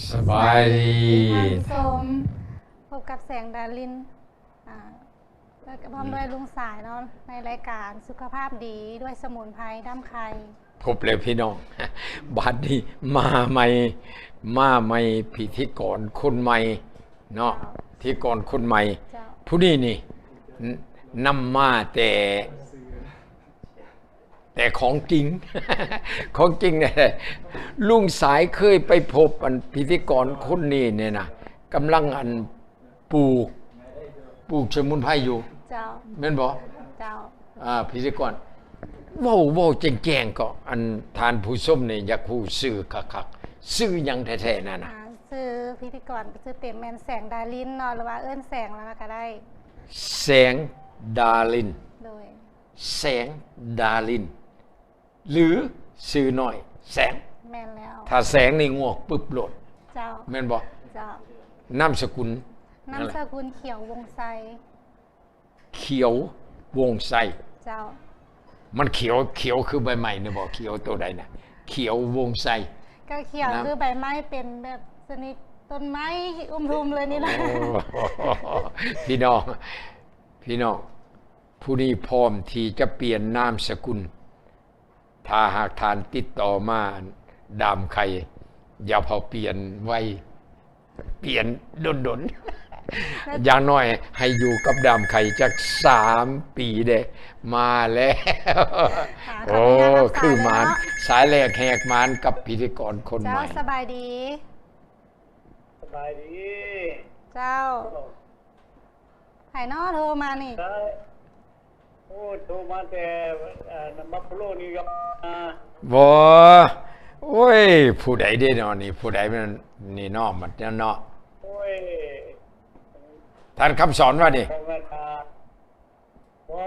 ສະບາຍດີທ່ານຜູ້ຊົມ, ພົບກັບແສງດາລິນ ອາ ແລະກໍພ້ອມດ້ວຍລຸງສາຍເນາະ ໃນລາຍການສຸຂະພາບດີດ້ວຍສະໝຸນໄພດຳໄຂ່. ພົບແລ້ວພີ່ນ້ອງ ບາດນີ້ມາໃໝ່ ມາໃໝ່ ພິທີກອນຄົນໃໝ່ເນາະ ພິທີກອນຄົນໃໝ່. ເຈົ້າ ຜູ້ນີ້ນີ້ ນ- ນຳມາແຕ່ ແຕ່ຂອງຈິງ ຂອງຈິງແທ້ໆ. ລຸງສາຍເຄີຍໄປພົບອັນພິທີກອນຄົນນີ້ນີ້ນະ ກຳລັງອັນ ປູກ ປູກສະໝຸນໄພຢູ່. ເຈົ້າ ແມ່ນບໍ່? ເຈົ້າ ອາ ພິທີກອນ ເວົ້າ ເວົ້າແຈ້ງໆ ກໍ ອັນທ່ານຜູ້ຊົມນີ້ຢາກຮູ້ຊື່ຄັກໆ ຊື່ຫຍັງແທ້ໆ ນັ້ນນະ? ອາ ຊື່ພິທີກອນກໍຊື່ເຕັມແມ່ນແສງດາລິນເນາະ ຫຼືວ່າເອີ້ນແສງລະກະໄດ້. ແສງດາລິນ. ໂດຍ ແສງດາລິນ ຫຼືຊື່ນ້ອຍແສງ. ແມ່ນແລ້ວ ຖ້າແສງນີ້ງວກປຶບໂລດ. ເຈົ້າ ແມ່ນບໍ່? ເຈົ້າ ນາມສະກຸນ? ນາມສະກຸນຂຽວວົງໄຊ. ຂຽວວົງໄຊ. ເຈົ້າ ມັນຂຽວ ຂຽວຄືໃບໄມ້ນີ້ບໍ່? ຂຽວໂຕໃດນະ? ຂຽວວົງໄຊ ກໍຂຽວຄືໃບໄມ້ ເປັນແບບຊະນິດຕົ້ນໄມ້ອຸ້ມທຸ່ມເລີຍນີ້ນະ. ໂອ້ ພີ່ນ້ອງ ພີ່ນ້ອງ ຜູ້ນີ້ພ້ອມທີ່ຈະປ່ຽນນາມສະກຸນ. ຖ້າຫາກທ່ານຕິດຕໍ່ມາດາມໄຂ່ ຢ່າເຜົາປ່ຽນໄວ ປ່ຽນດົນໆ ຢ່າງໜ້ອຍໃຫ້ຢູ່ກັບດາມໄຂ່ຈັກສາມປີເດ້. ມາແລ້ວ ຫາ ໂອ້ ຄືໝານ ສາຍແລກແຫກໝານກັບພິທີກອນຄົນໃໝ່. ເຈົ້າ ສະບາຍດີ. ສະບາຍດີ. ເຈົ້າ ໃຜເນາະໂທມານີ້? ໂອ້ ໂທມາແຕ່ ເອີ ບັບຟາໂລ ນິວຢອກ. ບໍ່ ໂອ້ຍ ຜູ້ໃດເດເນາະນີ້? ຜູ້ໃດມັນນີ້ເນາະ? ມັນເນາະ ໂອ້ຍ ທ່ານຄຳສອນວ່ານີ້ ບໍ່ແມ່ນ ບໍ່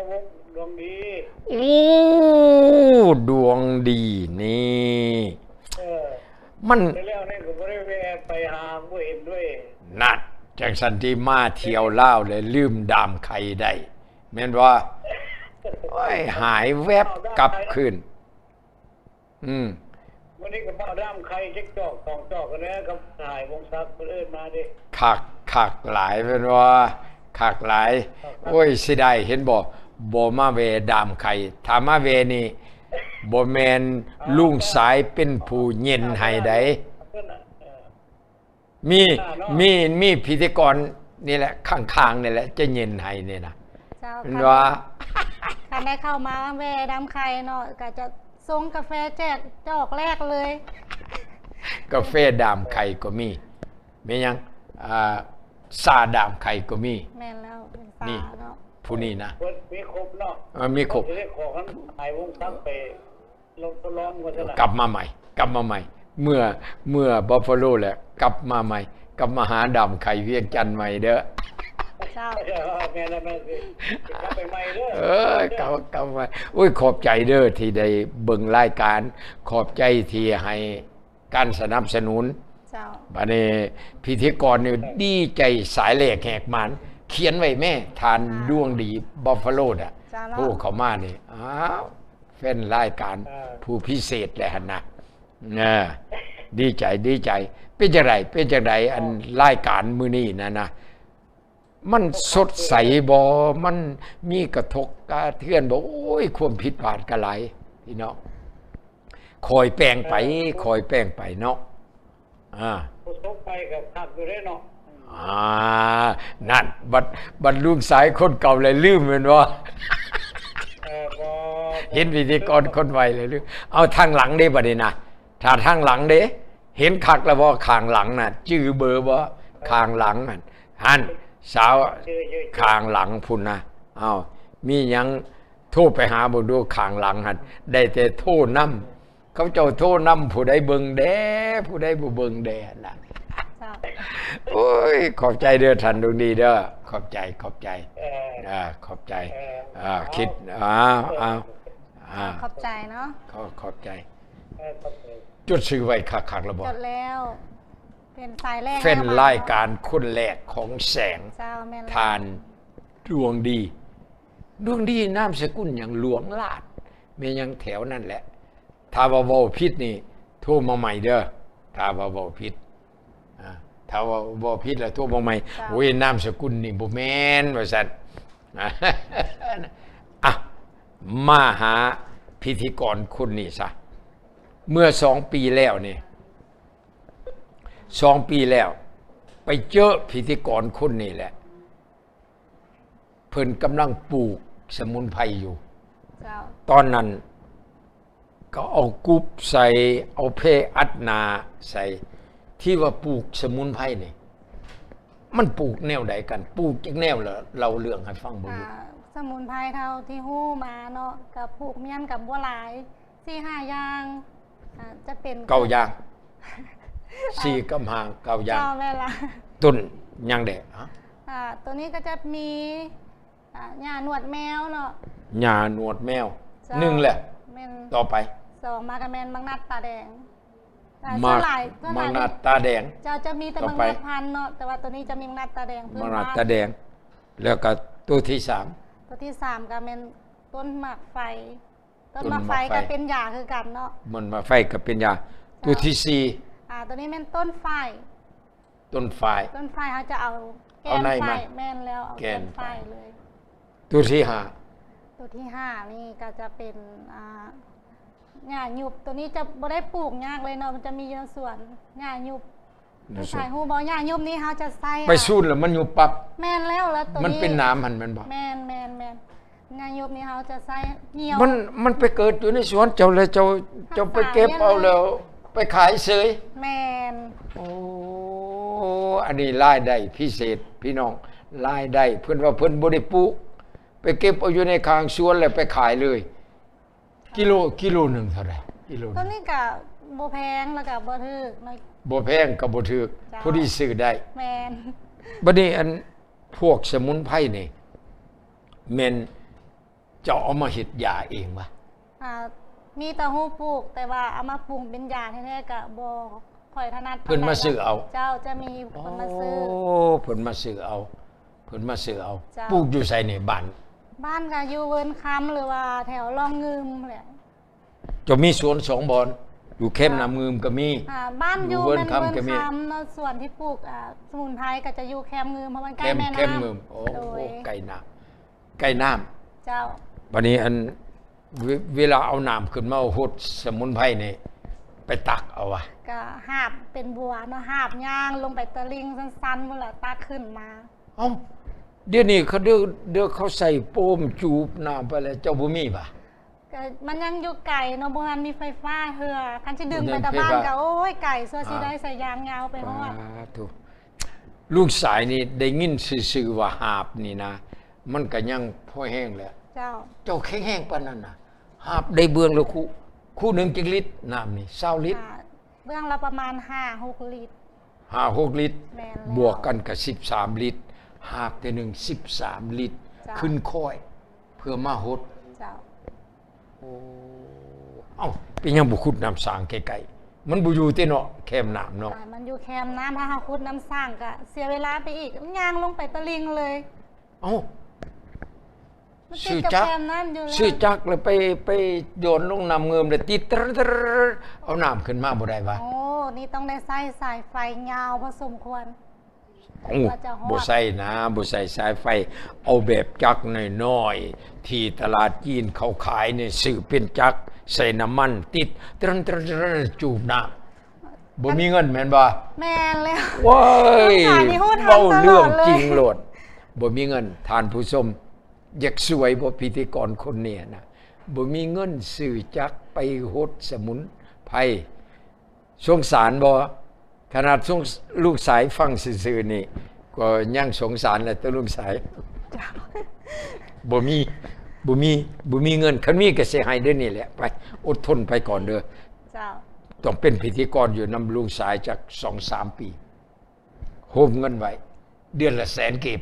ດວງດີ. ໂອ້ ດວງດີນີ້ ເອີ ມັນ ແລ້ວນີ້ກໍບໍ່ໄດ້ແວ່ໄປຫາ ບໍ່ເຫັນດ້ວຍ. ນັ້ນ ຈັ່ງຊັ້ນຕິ ມາທ່ຽວລາວແລ້ວລືມດາມໄຂ່ໄດ້ ແມ່ນບໍ່? ໂອ້ຍ ຫາຍແວບກັບຄືນ. ອືມ ມື້ນີ້ກໍມາດາມໄຂ່ຈັກຈອກສອງຈອກຫັ້ນແຫຼະ ກັບສະຫາຍວົງສັກເພິ່ນເອີ້ນມາເດ້. ຄັກ ຄັກຫຼາຍແມ່ນບໍ່? ຄັກຫຼາຍ. ໂອ້ຍ ເສຍດາຍ ເຫັນບໍ່? ບໍ່ມາແວ່ດາມໄຂ່. ຖ້າມາແວ່ນີ້ ບໍ່ແມ່ນລຸງສາຍເປັນຜູ້ເຢັນໃຫ້ໃດ. ມີ ມີ ມີພິທີກອນນີ້ແຫຼະ ຂ້າງໆ ນີ້ແຫຼະ ຈະເຢັນໃຫ້ນີ້ນະ. ເຈົ້າ ແມ່ນວ່າ ຄັນ ຄັນໄດ້ເຂົ້າມາແວ່ດາມໄຂ່ເນາະ ກໍຈະສົ່ງກາແຟແຈກຈອກແລກເລີຍ. ກາແຟດາມໄຂ່ກໍມີ ແມ່ນຫຍັງ ອ່າ ຊາດາມໄຂ່ກໍມີ. ແມ່ນແລ້ວ ເປັນຊາເນາະ. ຜູ້ນີ້ນະ ມີຄົບເນາະ. ເອີ ມີຄົບ. ໄປວງສັກໄປ ລົງ ທົດລອງວ່າຊັ້ນນະ. ກັບມາໃໝ່ ກັບມາໃໝ່ ເມື່ອ ເມື່ອບັບຟາໂລແລ້ວ ກັບມາໃໝ່ ກັບມາຫາດາມໄຂ່ວຽງຈັນໃໝ່ເດີ. ເຈົ້າ ແມ່ນແລ້ວ ແມ່ນ ຊິກັບໄປໃໝ່ເດີ. ເອີ ກັບ ກັບມາ. ໂອ້ຍ ຂອບໃຈເດີທີ່ໄດ້ເບິ່ງລາຍການ ຂອບໃຈທີ່ໃຫ້ການສະໜັບສະໜູນ. ເຈົ້າ ບັດນີ້ພິທີກອນນີ້ດີໃຈສາຍແລກແຫກໝານ ຂຽນໄວ້ແມ້ ທ່ານດວງດີບັບຟາໂລນະ. ເຈົ້າເນາະ ໂທເຂົ້າມານີ້ ອ້າວ ແຟນລາຍການ ເອີ ຜູ້ພິເສດແຫຼະຫັ້ນນະ. ເອີ ດີໃຈ ດີໃຈ. ເປັນຈັ່ງໃດ ເປັນຈັ່ງໃດ ອັນລາຍການມື້ນີ້ນັ້ນນະ ມັນສົດໃສບໍ່? ມັນມີກະທົບກະເທືອນບໍ່? ໂອ້ຍ ຄວາມຜິດພາດກະຫຼາຍ ພີ່ນ້ອງ. ຄ່ອຍແປງໄປ ເອີ ຄ່ອຍແປງໄປເນາະ. ອ່າ ຜູ້ສົກໄປກໍຄັກຢູ່ເດ້ເນາະ. ອ່າ ນັ້ນ ບັດ ບັດລູກຊາຍຄົນເກົ່າແລ້ວລືມແມ່ນບໍ່? ເອີ ບໍ່ ເຫັນພິທີກອນຄົນໃໝ່ແລ້ວລືມ. ເອົາທາງຫຼັງເດ້ບັດນີ້ນະ ຖ້າທາງຫຼັງເດ້ ເຫັນຄັກແລ້ວບໍ່? ຂ້າງຫຼັງນະ ຈື່ເບີບໍ່? ຂ້າງຫຼັງຫັ້ນ ຫັ້ນ ສາວ ຊື່ ຊື່ ຊື່ ຂ້າງຫຼັງພຸ້ນນະ. ເອົ້າ ມີຫຍັງໂທໄປຫາເບິ່ງດູ ຂ້າງຫຼັງຫັ້ນ ໄດ້ແຕ່ໂທນຳ ເຂົາເຈົ້າໂທນຳ ຜູ້ໃດເບິ່ງແດ່ ຜູ້ໃດບໍ່ເບິ່ງແດ່ນະ. ເຈົ້າ ໂອ້ຍ ຂອບໃຈເດີທ່ານດວງດີເດີ ຂອບໃຈ ຂອບໃຈ. ເອີ ອ່າ ຂອບໃຈ. ເອີ ອ່າ ຄິດ ເອົາ ເອົາ ເອົາ ອ່າ ຂອບໃຈເນາະ. ຂໍ ຂອບໃຈ. ເອີ ຂອບໃຈ. ຈົດຊື່ໄວ້ຄັກໆ ແລ້ວບໍ່? ຈົດແລ້ວ ເປັນສາຍແລກ ເປັນລາຍການຄົນແລກຂອງແສງ. ເຈົ້າ ແມ່ນແລ້ວ ທ່ານດວງດີ ດວງດີ ນາມສະກຸນຫຍັງ? ຫຼວງລາດ ແມ່ນຫຍັງແຖວນັ້ນແຫຼະ. ຖ້າວ່າເວົ້າຜິດນີ້ ໂທມາໃໝ່ເດີ ຖ້າວ່າເວົ້າຜິດ. ຖ້າວ່າເວົ້າຜິດລະໂທມາໃໝ່. ເຈົ້າ. ໂອ້ຍ ນາມສະກຸນນີ້ບໍ່ແມ່ນ ວ່າຊັ້ນ. ອ່ະ ມາຫາພິທີກອນຄົນນີ້ຊະ. ເມື່ອສອງປີແລ້ວນີ້ ສອງປີແລ້ວ ໄປເຈີພິທີກອນຄົນນີ້ແຫຼະ. ເພິ່ນກຳລັງປູກສະໝຸນໄພຢູ່. ເຈົ້າ. ຕອນນັ້ນກໍເອົາກຸບໃສ່ ເອົາແພອັດໜ້າໃສ່ ທີ່ວ່າປູກສະໝຸນໄພນີ້ ມັນປູກແນວໃດກັນ? ປູກຈັກແນວລະ? ເລົ່າເລື່ອງໃຫ້ຟັງເບິ່ງດູ. ອ່າ ສະໝຸນໄພເທົ່າທີ່ຮູ້ມາເນາະ ກໍປູກມີຫຍັງກໍບໍ່ຫຼາຍ ສີ່ຫ້າຢ່າງ ອ່າ ຈະເປັນ ເກົ້າຢ່າງ ສີ່ກັບຫ້າ ເກົ້າຢ່າງ. ເຈົ້າ ແມ່ນລະ. ຕົ້ນຫຍັງແດ່? ອ່າ ໂຕນີ້ກໍຈະມີ ອ່າ ຫຍ້າໜວດແມວເນາະ ຫຍ້າໜວດແມວ. ເຈົ້າ. ໜຶ່ງແຫຼະ. ແມ່ນ. ຕໍ່ໄປ? ສອງມາກໍແມ່ນໝາກນັດຕາແດງ. ອ່າ ໝາກ ສ່ວນຫຼາຍ ສ່ວນຫຼາຍ ໝາກນັດຕາແດງ. ເຈົ້າ. ຈະມີແຕ່ ຕໍ່ໄປ ໝາກນັດພັນເນາະ ແຕ່ວ່າໂຕນີ້ຈະມີໝາກນັດຕາແດງ ໝາກນັດຕາແດງ. ແລ້ວກໍໂຕທີສາມ? ໂຕທີສາມກໍແມ່ນຕົ້ນໝາກໄຟ. ຕົ້ນໝາກໄຟ ຕົ້ນໝາກໄຟ ກໍເປັນຢາຄືກັນເນາະ. ຕົ້ນໝາກໄຟກໍເປັນຢາ. ເຈົ້າ. ໂຕທີສີ່? ອ່າ ໂຕນີ້ແມ່ນຕົ້ນຝ້າຍ. ຕົ້ນຝ້າຍ. ຕົ້ນຝ້າຍເຮົາຈະເອົາແກ່ນຝ້າຍ. ເອົາໃນມັນ. ແມ່ນແລ້ວ ເອົາແກ່ນຝ້າຍເລີຍ. ໂຕທີຫ້າ? ໂຕທີຫ້ານີ້ກໍຈະເປັນ ອ່າ ຫຍ້າຍຸບ. ໂຕນີ້ຈະບໍ່ໄດ້ປູກຍາກເລີຍເນາະ ມັນຈະມີຢູ່ໃນສວນ ຫຍ້າຍຸບ. ໃນສວນ. ຜູ້ຊາຍຮູ້ບໍ່? ຫຍ້າຍຸບນີ້ເຮົາຈະໃສ່ ໄປສູນແລ້ວມັນຍຸບປັບ. ແມ່ນແລ້ວ ແລ້ວໂຕນີ້ ມັນເປັນໜາມຫັ້ນແມ່ນບໍ່? ແມ່ນໆໆ. ຫຍ້າຍຸບນີ້ເຮົາຈະໃສ່ຫ່ຽວ. ມັນ ມັນໄປເກີດຢູ່ໃນສວນເຈົ້າ ແລ້ວເຈົ້າ ເຈົ້າໄປເກັບເອົາແລ້ວໄປຂາຍເສີຍ. ແມ່ນ. ໂອ້ ອັນນີ້ລາຍໄດ້ພິເສດພີ່ນ້ອງ ລາຍໄດ້. ເພິ່ນວ່າເພິ່ນບໍ່ໄດ້ປູກ ໄປເກັບເອົາຢູ່ໃນຂ້າງສວນແລ້ວໄປຂາຍເລີຍ. ກິໂລ ກິໂລໜຶ່ງເທົ່າໃດ? ກິໂລໜຶ່ງ ໂຕນີ້ກະບໍ່ແພງ ແລ້ວກະບໍ່ຖືກເນາະ. ບໍ່ແພງກະບໍ່ຖືກ. ເຈົ້າ. ພໍດີຊື້ໄດ້. ແມ່ນ. ບັດນີ້ອັນ ພວກສະໝຸນໄພນີ້ ແມ່ນເຈົ້າເອົາມາເຮັດຢາເອງວະ? ອ່າ ມີແຕ່ຮູ້ປູກ ແຕ່ວ່າເອົາມາປຸງເປັນຢາແທ້ໆກະບໍ່ຄ່ອຍຖະໜັດປານໃດ. ເພິ່ນມາຊື້ເອົາ? ເຈົ້າ ຈະມີຄົນມາຊື້. ໂອ້ ເພິ່ນມາຊື້ເອົາ. ເພິ່ນມາຊື້ເອົາ. ເຈົ້າ. ປູກຢູ່ໃສນີ້? ບ້ານ ບ້ານກໍຢູ່ເວີນຄຳ ຫຼືວ່າແຖວລ່ອງງື່ມແຫຼະ. ເຈົ້າມີສວນສອງບ່ອນ ຢູ່ແຄມ ເຈົ້າ ນ້ຳງື່ມກໍມີ. ອ່າ ບ້ານຢູ່ ຢູ່ເວີນຄຳກໍມີ. ແມ່ນເວີນຄຳເນາະ ສວນທີ່ປູກ ອ່າ ສະໝຸນໄພກໍຈະຢູ່ແຄມງື່ມ ເພາະມັນໃກ້ແມ່ນ້ຳ. ແຄມ ແຄມງື່ມ. ໂອ້ ໂດຍ ໃກ້ນ້ຳ ໃກ້ນ້ຳ. ເຈົ້າ. ບັດນີ້ອັນ ເວ ເວລາເອົານ້ຳຂຶ້ນມາຫົດສະໝຸນໄພນີ້ ໄປຕັກເອົາວະ? ກໍຫາບເປັນບົວເນາະ ຫາບຍ່າງລົງໄປຕະລິ່ງຊັນໆພຸ້ນລະ ຕັກຂຶ້ນມາ. ເອົ້າ ດຽວນີ້ເຂົາເດີ ເດີ ເຂົາໃສ່ໂປມຈູບນ້ຳໄປແລ້ວ ເຈົ້າບໍ່ມີຫວາ? ກໍມັນຍັງຢູ່ໄກເນາະ ບໍ່ທັນມີໄຟຟ້າເທື່ອ. ຄັນຊິດຶງໄປແຕ່ບ້ານກໍ ໂອ້ຍ ໄກ ຊົ່ວຊິໄດ້ໃສ່ຢາງຍາວໄປຮອດ. ປາດໂທ້ ລຸງສາຍນີ້ໄດ້ຍິນຊື່ໆວ່າຫາບນີ້ນະ ມັນກໍຍັງພໍແຮງແຫຼະ. ເຈົ້າ. ເຈົ້າແຂງແຮງປານນັ້ນນະ ຫາບໄດ້ເບື້ອງລະຄຸ ຄຸໜຶ່ງຈັກລິດນ້ຳນີ້? ຊາວລິດ. ອ່າ ເບື້ອງລະປະມານຫ້າຫົກລິດ. ຫ້າຫົກລິດ. ແມ່ນແລ້ວ. ບວກກັນກໍສິບສາມລິດ ຫາບເທື່ອໜຶ່ງສິບສາມລິດ. ເຈົ້າ. ຂຶ້ນຄ້ອຍເພື່ອມາຫົດ. ເຈົ້າ. ໂອ້ ເອົ້າ ເປັນຫຍັງບໍ່ຂຸດນ້ຳສ້າງໃກ້ໆ? ມັນບໍ່ຢູ່ຕິເນາະ ແຄມນ້ຳເນາະ. ອ່າ ມັນຢູ່ແຄມນ້ຳ ຖ້າເຮົາຂຸດນ້ຳສ້າງກໍເສຍເວລາໄປອີກ ຍ່າງລົງໄປຕະລິ່ງເລີຍ. ເອົ້າ ມັນຕິດກັບແຄມນ້ຳຢູ່ແລ້ວ. ຊື້ຈັກ ຊື້ຈັກແລ້ວໄປ ໄປໂຍນລົງນ້ຳງື່ມ ແລ້ວຕິດ ເຕີ ເຕີ ເອົານ້ຳຂຶ້ນມາບໍ່ໄດ້ຫວາ? ໂອ້ ນີ້ຕ້ອງໄດ້ໃຊ້ສາຍໄຟຍາວພໍສົມຄວນ. ໂອ້ ກວ່າຈະຮອດ. ບໍ່ໃຊ້ນະ ບໍ່ໃຊ້ສາຍໄຟ ເອົາແບບຈັກນ້ອຍໆ ທີ່ຕະຫຼາດຈີນເຂົາຂາຍນີ້ ຊື້ເປັນຈັກ ໃສ່ນ້ຳມັນ ຕິດ ເຕີ ເຕີ ເຕີ ຈູບນ້ຳ. ບໍ່ມີເງິນແມ່ນບໍ່? ແມ່ນແລ້ວ. ໂອ້ຍ ເວົ້າເລື່ອງຈິງໂລດ ບໍ່ມີເງິນ. ທ່ານຜູ້ຊົມ ຢາກສວຍບໍ່ ພິທີກອນຄົນນີ້ນະ ບໍ່ມີເງິນຊື້ຈັກໄປຫົດສະໝຸນໄພ. ສົງສານບໍ່? ຂະໜາດສົງ ລຸງສາຍຟັງຊື່ໆນີ້ ກໍຍັງສົງສານແຫຼະ ຕົວະລຸງສາຍ. ເຈົ້າ. ບໍ່ມີ ບໍ່ມີ ບໍ່ມີເງິນ ຄັນມີກໍຊິໃຫ້ດຽວນີ້ແຫຼະ. ໄປ ອົດທົນໄປກ່ອນເດີ. ເຈົ້າ. ຕ້ອງເປັນພິທີກອນຢູ່ນຳລຸງສາຍຈັກສອງສາມປີ ໂຮມເງິນໄວ້ ເດືອນລະແສນກີບ.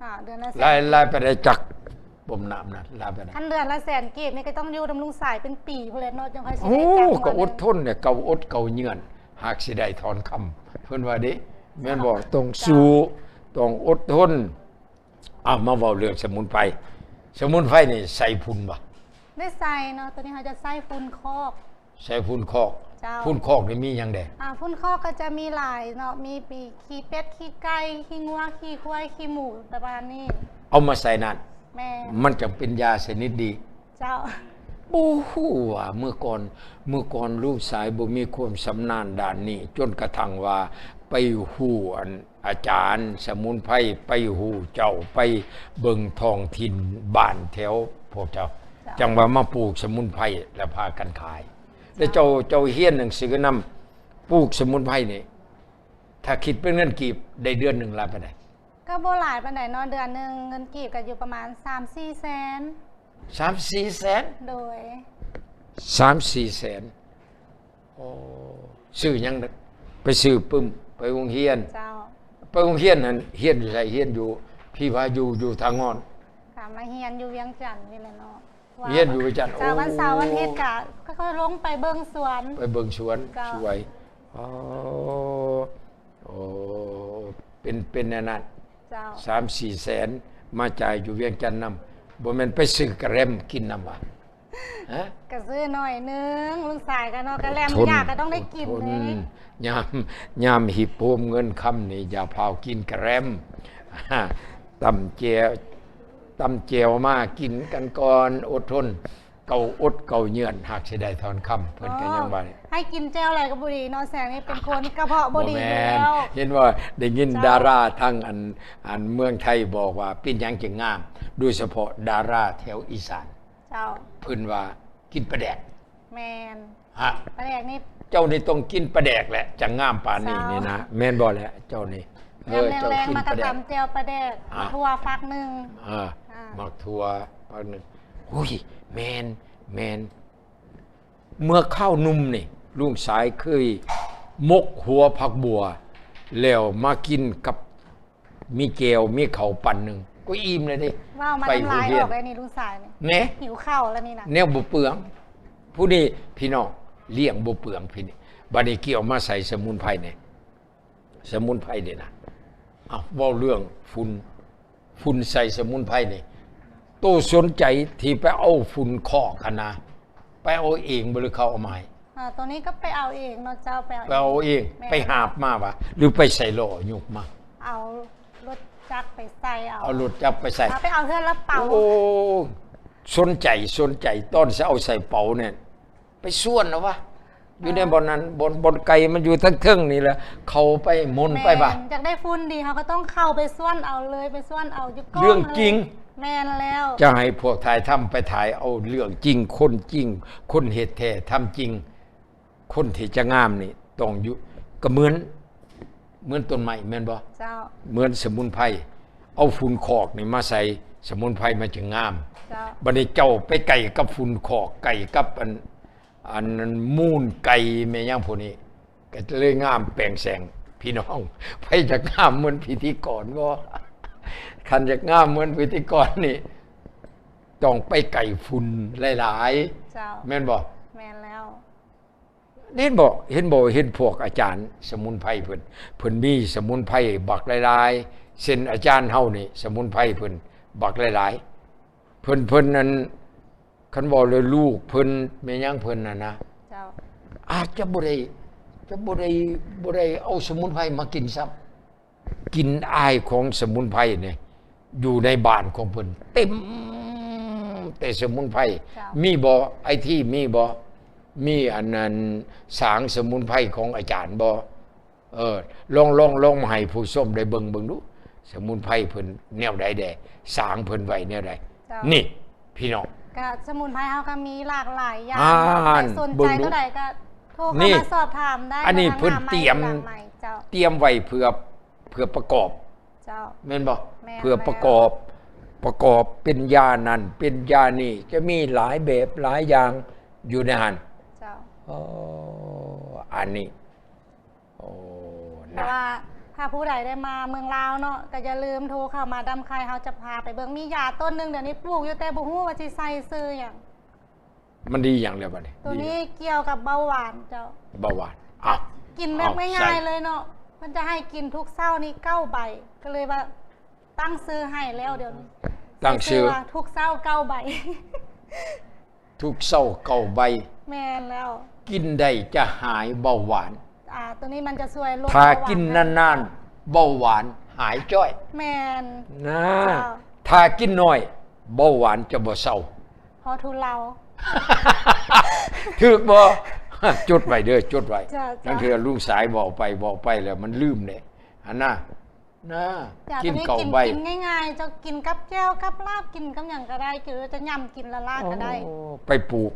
ອ່າ ເດືອນລະແສນ ລາຍ ລາຍປານໃດຈັກປ້ຳນ້ຳນັ້ນ ລາຍປານໃດ? ຄັນເດືອນລະແສນກີບນີ້ກໍຕ້ອງຢູ່ນຳລຸງສາຍເປັນປີພຸ້ນແຫຼະເນາະ ຈັ່ງຄ່ອຍຊິໄດ້ຈັກ. ໂອ້ ກໍອົດທົນແຫຼະ ເກົ່າອົດເກົ່າເຍືອນ ຫາກຊິໄດ້ທອນຄຳ ເພິ່ນວ່າເດ້ ແມ່ນບໍ່? ເຈົ້າ. ຕ້ອງສູ້ ເຈົ້າ ຕ້ອງອົດທົນ. ເອົາ ມາເວົ້າເລື່ອງສະໝຸນໄພ ສະໝຸນໄພນີ້ໃສ່ຝຸ່ນບໍ່? ໄດ້ໃສ່ເນາະ ໂຕນີ້ເຮົາຈະໃສ່ຝຸ່ນຄອກ. ໃສ່ຝຸ່ນຄອກ. ເຈົ້າ ຝຸ່ນຄອກນີ້ມີຫຍັງແດ່? ອ່າ ຝຸ່ນຄອກກໍຈະມີຫຼາຍເນາະ ມີ ມີຂີ້ເປັດ ຂີ້ໄກ່ ຂີ້ງົວ ຂີ້ຄວາຍ ຂີ້ໝູ ປະມານນີ້ ເອົາມາໃສ່ນັ້ນ ແມ່ນ ມັນຈັ່ງເປັນຢາຊະນິດດີ. ເຈົ້າ ບໍ່ຮູ້ວ່າເມື່ອກ່ອນ ເມື່ອກ່ອນລູກຊາຍບໍ່ມີຄວາມຊຳນານດ້ານນີ້ ຈົນກະທັ່ງວ່າໄປຮູ້ອັນ ອາຈານສະໝຸນໄພ ໄປຮູ້ເຈົ້າ ໄປເບິ່ງທ້ອງຖິ່ນບ້ານແຖວພວກເຈົ້າ ເຈົ້າ ຈັ່ງວ່າມາປູກສະໝຸນໄພ ແລ້ວພາກັນຂາຍ. ແລ້ວເຈົ້າ ເຈົ້າຮຽນໜັງສືນຳ ປູກສະໝຸນໄພນີ້ ຖ້າຄິດເປັນເງິນກີບ ໄດ້ເດືອນໜຶ່ງຫຼາຍປານໃດ? ກໍບໍ່ຫຼາຍປານໃດເນາະ ເດືອນໜຶ່ງເງິນກີບກໍຢູ່ປະມານສາມສີ່ແສນ. ສາມສີ່ແສນ? ໂດຍ ສາມສີ່ແສນ. ໂອ້ ຊື້ຫຍັງ? ໄປຊື້ປຶ້ມ ໄປໂຮງຮຽນ. ເຈົ້າ ໄປໂຮງຮຽນຫັ້ນ ຮຽນຢູ່ໃສ? ຮຽນຢູ່ ພີ່ວ່າຢູ່ ຢູ່ທ່າງອນ ກະມາຮຽນຢູ່ວຽງຈັນນີ້ແຫຼະເນາະ. ຮຽນຢູ່ວຽງຈັນ. ເຈົ້າ ໂອ້ ວັນເສົາວັນອາທິດກະ ກໍລົງໄປເບິ່ງສວນ. ໄປເບິ່ງສວນ. ເຈົ້າ ສວຍ. ອໍ ໂອ້ ເປັນ ເປັນແນວນັ້ນ. ເຈົ້າ ສາມສີ່ແສນ ມາຈ່າຍຢູ່ວຽງຈັນນຳ ບໍ່ແມ່ນໄປຊື້ກະແລັມກິນນຳຫວາ? ຮະ? ກະຊື້ໜ້ອຍໜຶ່ງ ລູກຊາຍກະເນາະ ກະແລັມຢາກກະຕ້ອງໄດ້ກິນເດ້. ຍາມ ຍາມຮີບໂຮມເງິນຄຳນີ້ ຢ່າພາວກິນກະແລັມ ຕຳແຈ່ວ ຕຳແຈ່ວມາກິນກັນກ່ອນ ອົດທົນ ເກົາອົດເກົາເຍືອນ ຫາກຊິໄດ້ທ່ອນຄຳ ເພິ່ນກໍຍັງວ່າ ໃຫ້ກິນແຈ່ວຫຼາຍກໍບໍ່ດີເນາະ ແສງນີ້ເປັນຄົນກະເພາະບໍ່ດີຢູ່ແລ້ວ. ເຫັນວ່າໄດ້ຍິນ ເຈົ້າ ດາລາທາງອັນ ອັນເມືອງໄທບອກວ່າ ເປັນຫຍັງຈຶ່ງງາມ ໂດຍສະເພາະດາລາແຖວອີສານ. ເຈົ້າ ເພິ່ນວ່າກິນປາແດກ. ແມ່ນ. ຮະ? ປາແດກນີ້ ເຈົ້ານີ້ຕ້ອງກິນປາແດກແຫຼະ ຈັ່ງງາມປານນີ້ນີ້ນະ. ເຈົ້າ ແມ່ນບໍ່ແຫຼະເຈົ້ານີ້? ເອີ ເຈົ້າກິນປາແດກ ແລ້ວແລງໆມາກໍຕຳແຈ່ວປາແດກ ອ່ະ ໝາກຖົ່ວຝັກໜຶ່ງ. ອ່າ ອ່າ ໝາກຖົ່ວຝັກໜຶ່ງ. ໂອ້ຍ ແມ່ນ ແມ່ນ. ເມື່ອຄາວໜຸ່ມນີ້ ລຸງຊາຍເຄີຍໝົກຫົວຜັກບົວ ແລ້ວມາກິນກັບ ມີແຈ່ວ ມີເຂົ້າປັ້ນໜຶ່ງ ກໍອີ່ມແລ້ວເດ້. ເວົ້າມາ ໄປໂຮງຮຽນ ນ້ຳລາຍອອກແລ້ວນີ້ ລຸງຊາຍນີ້ ແນ ຫິວເຂົ້າແລ້ວນີ້ນະ ແນວບໍ່ເປືອງ. ຜູ້ນີ້ພີ່ນ້ອງ ລ້ຽງບໍ່ເປືອງ ພີ່ນີ້. ບາດນີ້ກ່ຽວມາໃສ່ສະໝຸນໄພນີ້ ສະໝຸນໄພນີ້ນະ ເອົ້າ ເວົ້າເລື່ອງຝຸ່ນ ຝຸ່ນໃສ່ສະໝຸນໄພນີ້ ໂຕສົນໃຈທີ່ໄປເອົາຝຸ່ນຄອກຫັ້ນນະ ໄປເອົາເອງບໍ່ ຫຼືເຂົາເອົາມາໃຫ້? ອ່າ ໂຕນີ້ກໍໄປເອົາເອງເນາະເຈົ້າ ໄປເອົາ ໄປເອົາເອງ. ແມ່ນ. ໄປຫາບມາຫວາ ຫຼືໄປໃສ່ລໍ້ຍົກມາ? ເອົາລົດຈັກໄປໃສ່ເອົາ. ເອົາລົດຈັກໄປໃສ່ ເອົາໄປເອົາເທື່ອລະເປົາ. ໂອ້ ສົນໃຈ ສົນໃຈ ຕອນຊິເອົາໃສ່ເປົານັ້ນ ໄປຊວນເອົາຫວາ ຢູ່ໃນ ເອີ ບ່ອນນັ້ນ ບ່ອນ ບ່ອນໄກ່ມັນຢູ່ທາງເທິງນີ້ແຫຼະ ເຂົ້າໄປໝົນໄປຫວາ. ແມ່ນ. ຢາກໄດ້ຝຸ່ນດີ ເຮົາກໍຕ້ອງເຂົ້າໄປຊວນເອົາເລີຍ ໄປຊວນເອົາຢູ່ກ້ອງເລີຍ. ເລື່ອງຈິງ. ແມ່ນແລ້ວ. ຈະໃຫ້ພວກຖ່າຍທຳໄປຖ່າຍເອົາເລື່ອງຈິງ ຄົນຈິງ ຄົນເຮັດແທ້ທຳຈິງ. ຄົນທີ່ຈະງາມນີ້ຕ້ອງຢູ່ ກໍເໝືອນ ເໝືອນຕົ້ນໄມ້ແມ່ນບໍ່? ເຈົ້າ. ເໝືອນສະໝຸນໄພ ເອົາຝຸ່ນຄອກນີ້ມາໃສ່ສະໝຸນໄພມັນຈຶ່ງງາມ. ເຈົ້າ. ບັດນີ້ເຈົ້າໄປໃກ້ກັບຝຸ່ນຄອກ ໃກ້ກັບອັນ ອັນມູນໄກ່ແມ່ນຫຍັງພວກນີ້ ກໍເລີຍງາມແປງແສງ. ພີ່ນ້ອງ ໃຜຢາກງາມເໝືອນພິທີກອນບໍ່? ຄັນຢາກງາມເໝືອນພິທີກອນນີ້ ຕ້ອງໄປໃກ້ຝຸ່ນຫຼາຍໆ. ເຈົ້າ. ແມ່ນບໍ່? ແມ່ນແລ້ວ. ເຫັນບໍ່ ເຫັນບໍ່ ເຫັນພວກອາຈານສະໝຸນໄພເພິ່ນ ເພິ່ນມີສະໝຸນໄພບັກຫຼາຍໆ ເຊັ່ນອາຈານເຮົານີ້ ສະໝຸນໄພເພິ່ນບັກຫຼາຍໆ ເພິ່ນ ເພິ່ນນັ້ນ ຄັນເວົ້າແລ້ວລູກເພິ່ນ ແມ່ນຫຍັງເພິ່ນນັ້ນນະ ເຈົ້າ ອາດຈະບໍ່ໄດ້ ຈະບໍ່ໄດ້ ບໍ່ໄດ້ເອົາສະໝຸນໄພມາກິນຊ້ຳ. ກິ່ນອາຍຂອງສະໝຸນໄພນີ້ ຢູ່ໃນບ້ານຂອງເພິ່ນເຕັມແຕ່ສະໝຸນໄພ. ເຈົ້າ. ມີບໍ່ ໄອທີ ມີບໍ່? ມີອັນນັ້ນ ສາງສະໝຸນໄພຂອງອາຈານບໍ່? ເອີ ລອງ ລອງ ລອງມາໃຫ້ຜູ້ຊົມໄດ້ເບິ່ງ ເບິ່ງດູ ສະໝຸນໄພເພິ່ນແນວໃດແດ່ ສາງເພິ່ນໄວ້ແນວໃດ? ເຈົ້າ. ນີ້ ພີ່ນ້ອງ ກະສະໝຸນໄພເຮົາກໍມີຫຼາກຫຼາຍຢ່າງ ອ່າ ໃຜສົນໃຈ ເບິ່ງດູ ຕົວໃດກໍໂທເຂົ້າມາສອບຖາມໄດ້. ອັນນີ້ເພິ່ນຕຽມ ເຈົ້າ ຕຽມໄວ້ເພື່ອ ເພື່ອປະກອບ. ເຈົ້າ. ແມ່ນບໍ່? ແມ່ນ. ເພື່ອປະກອບ ປະກອບເປັນຢານັ້ນເປັນຢານີ້ ຈະມີຫຼາຍແບບຫຼາຍຢ່າງຢູ່ໃນຫັ້ນ. ເຈົ້າ. ອໍ ອັນນີ້ ໂອ້ ນະ ແຕ່ວ່າຖ້າຜູ້ໃດໄດ້ມາເມືອງລາວເນາະ ກໍຢ່າລືມໂທເຂົ້າມາດຳໄຄ ເຮົາຈະພາໄປເບິ່ງ. ມີຢາຕົ້ນໜຶ່ງ ດຽວນີ້ປູກຢູ່ ແຕ່ບໍ່ຮູ້ວ່າຊິໃສ່ຊື່ຫຍັງ. ມັນດີຫຍັງແລ້ວບັດນີ້? ໂຕນີ້ກ່ຽວກັບເບົາຫວານເຈົ້າ. ເບົາຫວານ. ອ່ະ ກິນແບບງ່າຍໆເລີຍເນາະ ເພິ່ນຈະໃຫ້ກິນທຸກເຊົ້ານີ້ເກົ້າໃບ ກໍເລີຍວ່າຕັ້ງຊື່ໃຫ້ແລ້ວ ດຽວນີ້ຕັ້ງຊື່ວ່າທຸກເຊົ້າເກົ້າໃບ. ທຸກເຊົ້າເກົ້າໃບ. ແມ່ນແລ້ວ. ກິນໄດ້ຈະຫາຍເບົາຫວານ. ອ່າ ໂຕນີ້ມັນຈະຊ່ວຍລົດ ຖ້າກິນນານໆ ເບົາຫວານຫາຍຈ້ອຍ. ແມ່ນ ນະ ເຈົ້າ. ຖ້າກິນໜ້ອຍ ເບົາຫວານຈະບໍ່ເຊົາ. ພໍທຸເລົາ. ຖືກບໍ່? ຈົດໄວ້ເດີ ຈົດໄວ້. ເຈົ້າ ເຈົ້າ. ລາງເທື່ອລຸງສາຍເວົ້າໄປ ເວົ້າໄປແລ້ວມັນລືມເດ້ ຫັ້ນນະ. ນະ ເຈົ້າ ກິນເຂົ້າໃບ ກິນ ກິນງ່າຍໆ ເຈົ້າ ກິນກັບແຈ່ວ ກັບລາບ ກິນກັບຫຍັງກໍໄດ້ ຫຼືວ່າຈະຫຍ້ຳກິນລ້າໆກໍໄດ້. ໂອ້ ໄປປູກ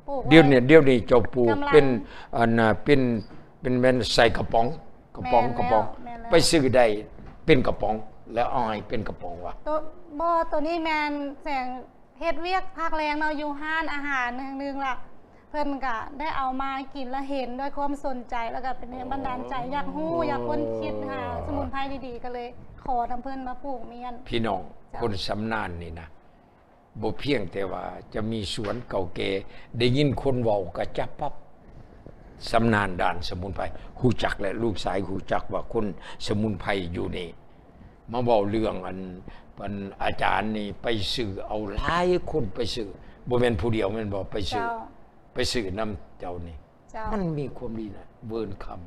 ປູກ ດຽວນີ້ ໄວ້ ດຽວນີ້ເຈົ້າປູກ ກຳລັງ ເປັນ ອັນນ່າ ເປັນ ເປັນແມ່ນໃສ່ກະປ໋ອງ ກະປ໋ອງ ແມ່ນແລ້ວ ກະປ໋ອງ ແມ່ນແລ້ວ. ໄປຊື້ໄດ້ເປັນກະປ໋ອງ ແລ້ວເອົາໃຫ້ເປັນກະປ໋ອງວະ? ໂຕ ບໍ່ ໂຕນີ້ແມ່ນແສງ ເຮັດວຽກພາກແລງເນາະ ຢູ່ຮ້ານອາຫານແຫ່ງໜຶ່ງລະ ເພິ່ນກະໄດ້ເອົາມາກິນລະເຫັນດ້ວຍຄວາມສົນໃຈ ແລ້ວກະເປັນແຮງບັນດານໃຈ ອໍ ຢາກຮູ້ ຢາກຄົ້ນຄິດຫາສະໝຸນໄພດີໆ ກໍເລີຍຂໍນຳເພິ່ນມາປູກມ້ຽນ. ພີ່ນ້ອງ ເຈົ້າ ຄົນຊຳນານນີ້ນະ ບໍ່ພຽງແຕ່ວ່າຈະມີສວນເກົ່າແກ່ ໄດ້ຍິນຄົນເວົ້າກະຈັບປັບ ຊຳນານດ້ານສະໝຸນໄພ ຮູ້ຈັກແຫຼະ ລູກຊາຍຮູ້ຈັກວ່າຄົນສະໝຸນໄພຢູ່ນີ້ ມາເວົ້າເລື່ອງອັນ ອັນອາຈານນີ້ໄປຊື້ເອົາ ຫຼາຍຄົນໄປຊື້ ບໍ່ແມ່ນຜູ້ດຽວແມ່ນບໍ່? ໄປຊື້ ເຈົ້າ ໄປຊື້ນຳເຈົ້ານີ້ ເຈົ້າ ມັນມີຄວາມດີນະ ເວີນຄຳ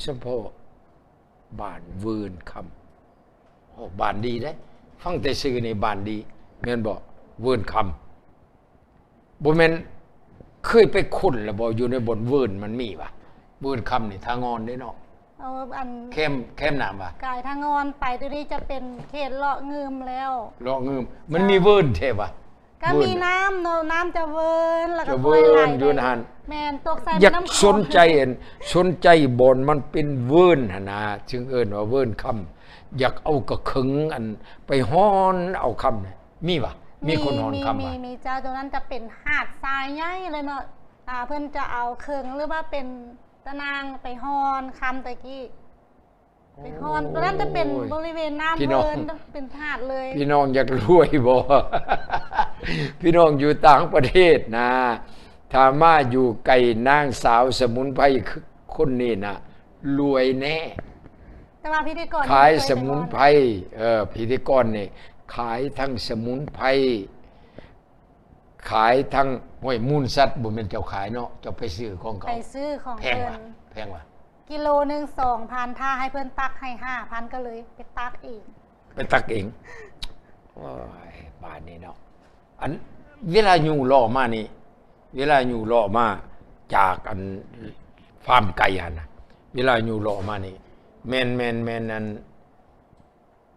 ສະເພາະບ້ານເວີນຄຳ ອອກບ້ານດີເດ້ ຟັງແຕ່ຊື່ນີ້ບ້ານດີ ແມ່ນບໍ່? ເວີນຄຳ ບໍ່ແມ່ນ ເຄີຍໄປຄົ້ນແລ້ວບໍ່? ຢູ່ໃນບ່ອນເວີນມັນມີຫວາ? ເວີນຄຳນີ້ ທ່າງອນເດ້ເນາະ. ເອີ ອັນ ແຄມ ແຄມນ້ຳຫວາ? ກາຍທ່າງອນໄປ ໂຕນີ້ຈະເປັນເຂດເລາະງື່ມແລ້ວ. ເລາະງື່ມ ມັນມີເວີນແທ້ຫວາ? ກໍມີ ເວີນ ນ້ຳເນາະ ນ້ຳຈະເວີນ ແລ້ວກໍ ຈະເວີນ ຄ່ອຍໄຫຼ ຢູ່ຫັ້ນ. ແມ່ນ ຕົກໃສ່ ຢາກ ນ້ຳຂອງ ສົນໃຈ ອັນ ສົນໃຈບ່ອນມັນເປັນເວີນຫັ້ນນະ ຈຶ່ງເອີ້ນວ່າເວີນຄຳ. ຢາກເອົາກະເຂີງ ອັນ ໄປຮ່ອນເອົາຄຳນະ ມີຫວາ? ມີ ມີຄົນຮ່ອນຄຳຫວາ? ມີ ມີ ມີເຈົ້າ. ໂຕນັ້ນຈະເປັນຫາດຊາຍໃຫຍ່ເລີຍເນາະ. ອ່າ ເພິ່ນຈະເອົາເຂີງ ຫຼືວ່າເປັນຕະໜ່າງໄປຮ່ອນຄຳແຕ່ກີ້ ໄປຮ່ອນ. ໂອ້ຍ ໂຕນັ້ນຈະເປັນບໍລິເວນນ້ຳ ພີ່ນ້ອງ ເພິ່ນເປັນຫາດເລີຍ. ພີ່ນ້ອງຢາກລວຍບໍ່? ພີ່ນ້ອງຢູ່ຕ່າງປະເທດນະ ຖ້າມາຢູ່ໃກ້ນາງສາວສະໝຸນໄພ ຄ- ຄົນນີ້ນະ ລວຍແນ່. ແຕ່ວ່າພິທີກອນ ຂາຍ ນີ້ບໍ່ເຄີຍ ສະໝຸນໄພ ໄປຮອດ ເອີ ພິທີກອນນີ້ຂາຍທັງສະໝຸນໄພ ຂາຍທັງ ໂອ້ຍ ມູນສັດບໍ່ແມ່ນເຈົ້າຂາຍເນາະ ເຈົ້າໄປຊື້ຂອງເຂົາ. ໄປຊື້ຂອງ ແພງຫວາ? ເພິ່ນ ແພງຫວາ? ກິໂລໜຶ່ງສອງພັນ ຖ້າໃຫ້ເພິ່ນຕັກໃຫ້ຫ້າພັນ ກໍເລີຍໄປຕັກເອງ. ໄປຕັກເອງ. ໂອ້ຍ ບາດນີ້ເນາະ ອັນ ເວລາຍູ້ເລາະມານີ້ ເວລາຍູ້ເລາະມາຈາກ ອັນ ຟາມໄກ່ຫັ້ນນະ ເວລາຍູ້ເລາະມານີ້ ແມ່ນ ແມ່ນ ແມ່ນ ອັນ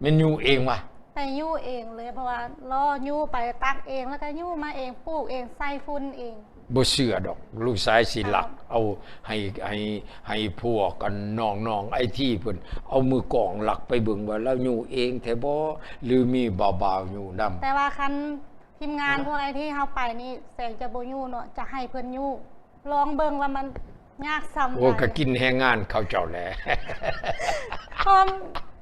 ແມ່ນຍູ້ເອງຫວາ? ໄປຍູ້ເອງເລີຍ ເພາະວ່າເລາະຍູ້ໄປ ຕັກເອງ ແລ້ວກໍຍູ້ມາເອງ ປູກເອງ ໃສ່ຝຸ່ນເອງ. ບໍ່ເຊື່ອດອກ ລູກຊາຍຊິລັກເອົາໃຫ້ ໃຫ້ ໃຫ້ພວກ ອັນ ນ້ອງໆ ໄອທີ ເພິ່ນເອົາມືກ້ອງລັກໄປເບິ່ງວ່າລາວຍູ້ເອງແທ້ບໍ່ ຫຼືມີບ່າວໆ ຍູ້ນຳ. ແຕ່ວ່າຄັນທີມງານ ພວກໄອທີ ເຮົາໄປນີ້ ແສງຈະບໍ່ຍູ້ເນາະ ຈະໃຫ້ເພິ່ນຍູ້ ລອງເບິ່ງວ່າມັນຍາກສ່ຳໃດ. ໂອ້ ກໍກິນແຮງງານເຂົາເຈົ້າແຫຼະ.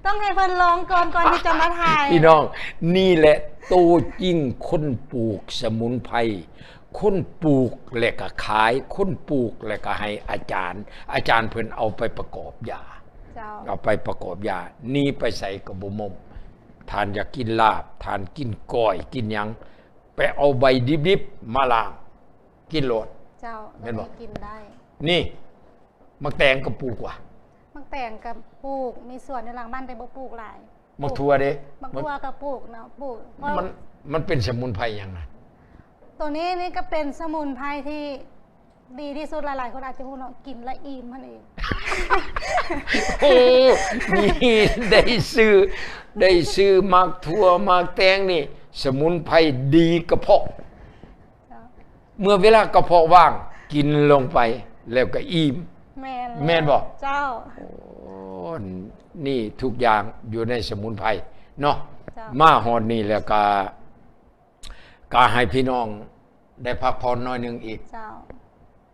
ຕ້ອງໃຫ້ເພິ່ນລອງກ່ອນ ກ່ອນທີ່ຈະມາຖ່າຍ. ພີ່ນ້ອງ ນີ້ແຫຼະໂຕຈິງຄົນປູກສະໝຸນໄພ ຄົນປູກແລ້ວກໍຂາຍ ຄົນປູກແລ້ວກໍໃຫ້ອາຈານ ອາຈານເພິ່ນເອົາໄປປະກອບຢາ. ເຈົ້າ. ເອົາໄປປະກອບຢາ ໜີໄປໃສກໍບໍ່ມົ້ມ. ທ່ານຢາກກິນລາບ ທ່ານກິນກ້ອຍ ກິນຫຍັງ ໄປເອົາໃບດິບໆ ມາລ້າງ ກິນໂລດ. ເຈົ້າ. ແມ່ນບໍ່? ແລ້ວກໍກິນໄດ້. ນີ້ ໝາກແຕງກໍປູກຫວາ? ໝາກແຕງກໍປູກ ມີສວນຢູ່ຫຼັງບ້ານ ແຕ່ບໍ່ປູກຫຼາຍ. ໝາກຖົ່ວເດ້? ໝາກຖົ່ວກໍປູກເນາະ ປູກ ມັນ ມັນເປັນສະໝຸນໄພຫຍັງນະ? ໂຕນີ້ນີ້ກໍເປັນສະໝຸນໄພທີ່ດີທີ່ສຸດ ຫຼາຍໆຄົນອາດຈະຮູ້ເນາະ ກິນແລ້ວອີ່ມຫັ້ນເອງ. ໂອ້ ນີ້ໄດ້ຊື່ ໄດ້ຊື່ໝາກຖົ່ວ ໝາກແຕງນີ້ ສະໝຸນໄພດີກະເພາະ. ເຈົ້າ. ເມື່ອເວລາກະເພາະວ່າງ ກິນລົງໄປແລ້ວກໍອີ່ມ. ແມ່ນແລ້ວ. ແມ່ນບໍ່? ເຈົ້າ. ໂອ້ ນີ້ທຸກຢ່າງຢູ່ໃນສະໝຸນໄພເນາະ. ເຈົ້າ. ມາຮອດນີ້ແລ້ວກໍ ກໍໃຫ້ພີ່ນ້ອງໄດ້ພັກຜ່ອນໜ້ອຍໜຶ່ງອີກ. ເຈົ້າ.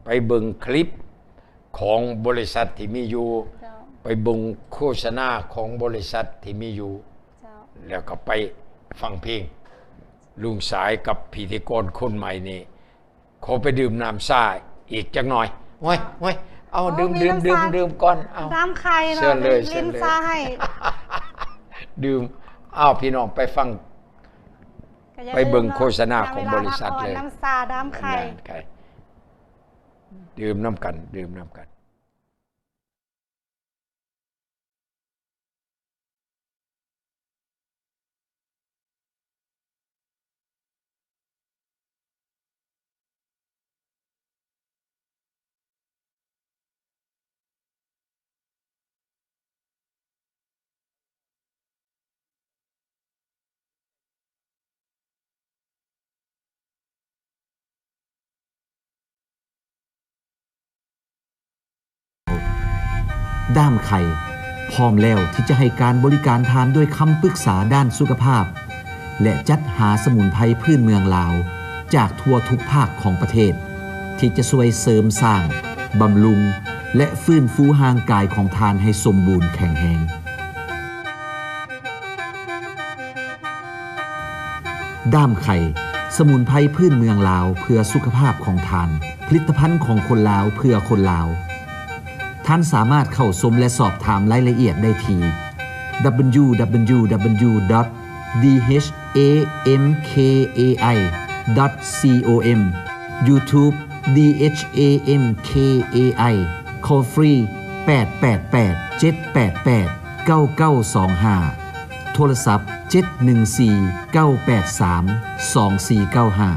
ໄປເບິ່ງຄລິບຂອງບໍລິສັດທີ່ມີຢູ່. ເຈົ້າ. ໄປເບິ່ງໂຄສະນາຂອງບໍລິສັດທີ່ມີຢູ່. ເຈົ້າ. ແລ້ວກໍໄປຟັງເພງ. ລຸງສາຍກັບພິທີກອນຄົນໃໝ່ນີ້ ຂໍໄປດື່ມນ້ຳຊາອີກຈັກໜ່ອຍ. ໂອ້ຍ ໂອ້ຍ ເອົາ ໂອ້ ດື່ມ ດື່ມ ດື່ມກ່ອນ. ເອົາ ນ້ຳໄຂ່ເນາະ ເຊີນເລີຍ ເຊີນເລີຍ. ດື່ມ. ເອົາ ພີ່ນ້ອງໄປຟັງ ໄປເບິ່ງໂຄສະນາຂອງບໍລິສັດເລີຍ. ນ້ຳຊາ ນ້ຳໄຂ່. ນ້ຳໄຂ່. ດື່ມນຳກັນ ດື່ມນຳກັນ. ດ້າມໄຄ ພ້ອມແລ້ວທີ່ຈະໃຫ້ການບໍລິການທ່ານດ້ວຍຄຳປຶກສາດ້ານສຸຂະພາບ ແລະ ຈັດຫາສະໝຸນໄພພື້ນເມືອງລາວຈາກທົ່ວທຸກພາກຂອງປະເທດ ທີ່ຈະຊ່ວຍເສີມສ້າງ, ບຳລຸງ ແລະ ຟື້ນຟູຮ່າງກາຍຂອງທ່ານໃຫ້ສົມບູນແຂງແຮງ. ດ້າມໄຄ ສະໝຸນໄພພື້ນເມືອງລາວເພື່ອສຸຂະພາບຂອງທ່ານ, ຜະລິດຕະພັນຂອງຄົນລາວເພື່ອຄົນລາວ. ທ່ານສາມາດເຂົ້າຊົມ ແລະ ສອບຖາມລາຍລະອຽດໄດ້ທີ່ www.dhamkai.com YouTube Dhamkai Call free ແປດແປດແປດ ເຈັດແປດແປດ ເກົ້າເກົ້າສອງຫ້າ ໂທລະສັບ ເຈັດໜຶ່ງສີ່ ເກົ້າແປດສາມ ສອງສີ່ເກົ້າຫ້າ.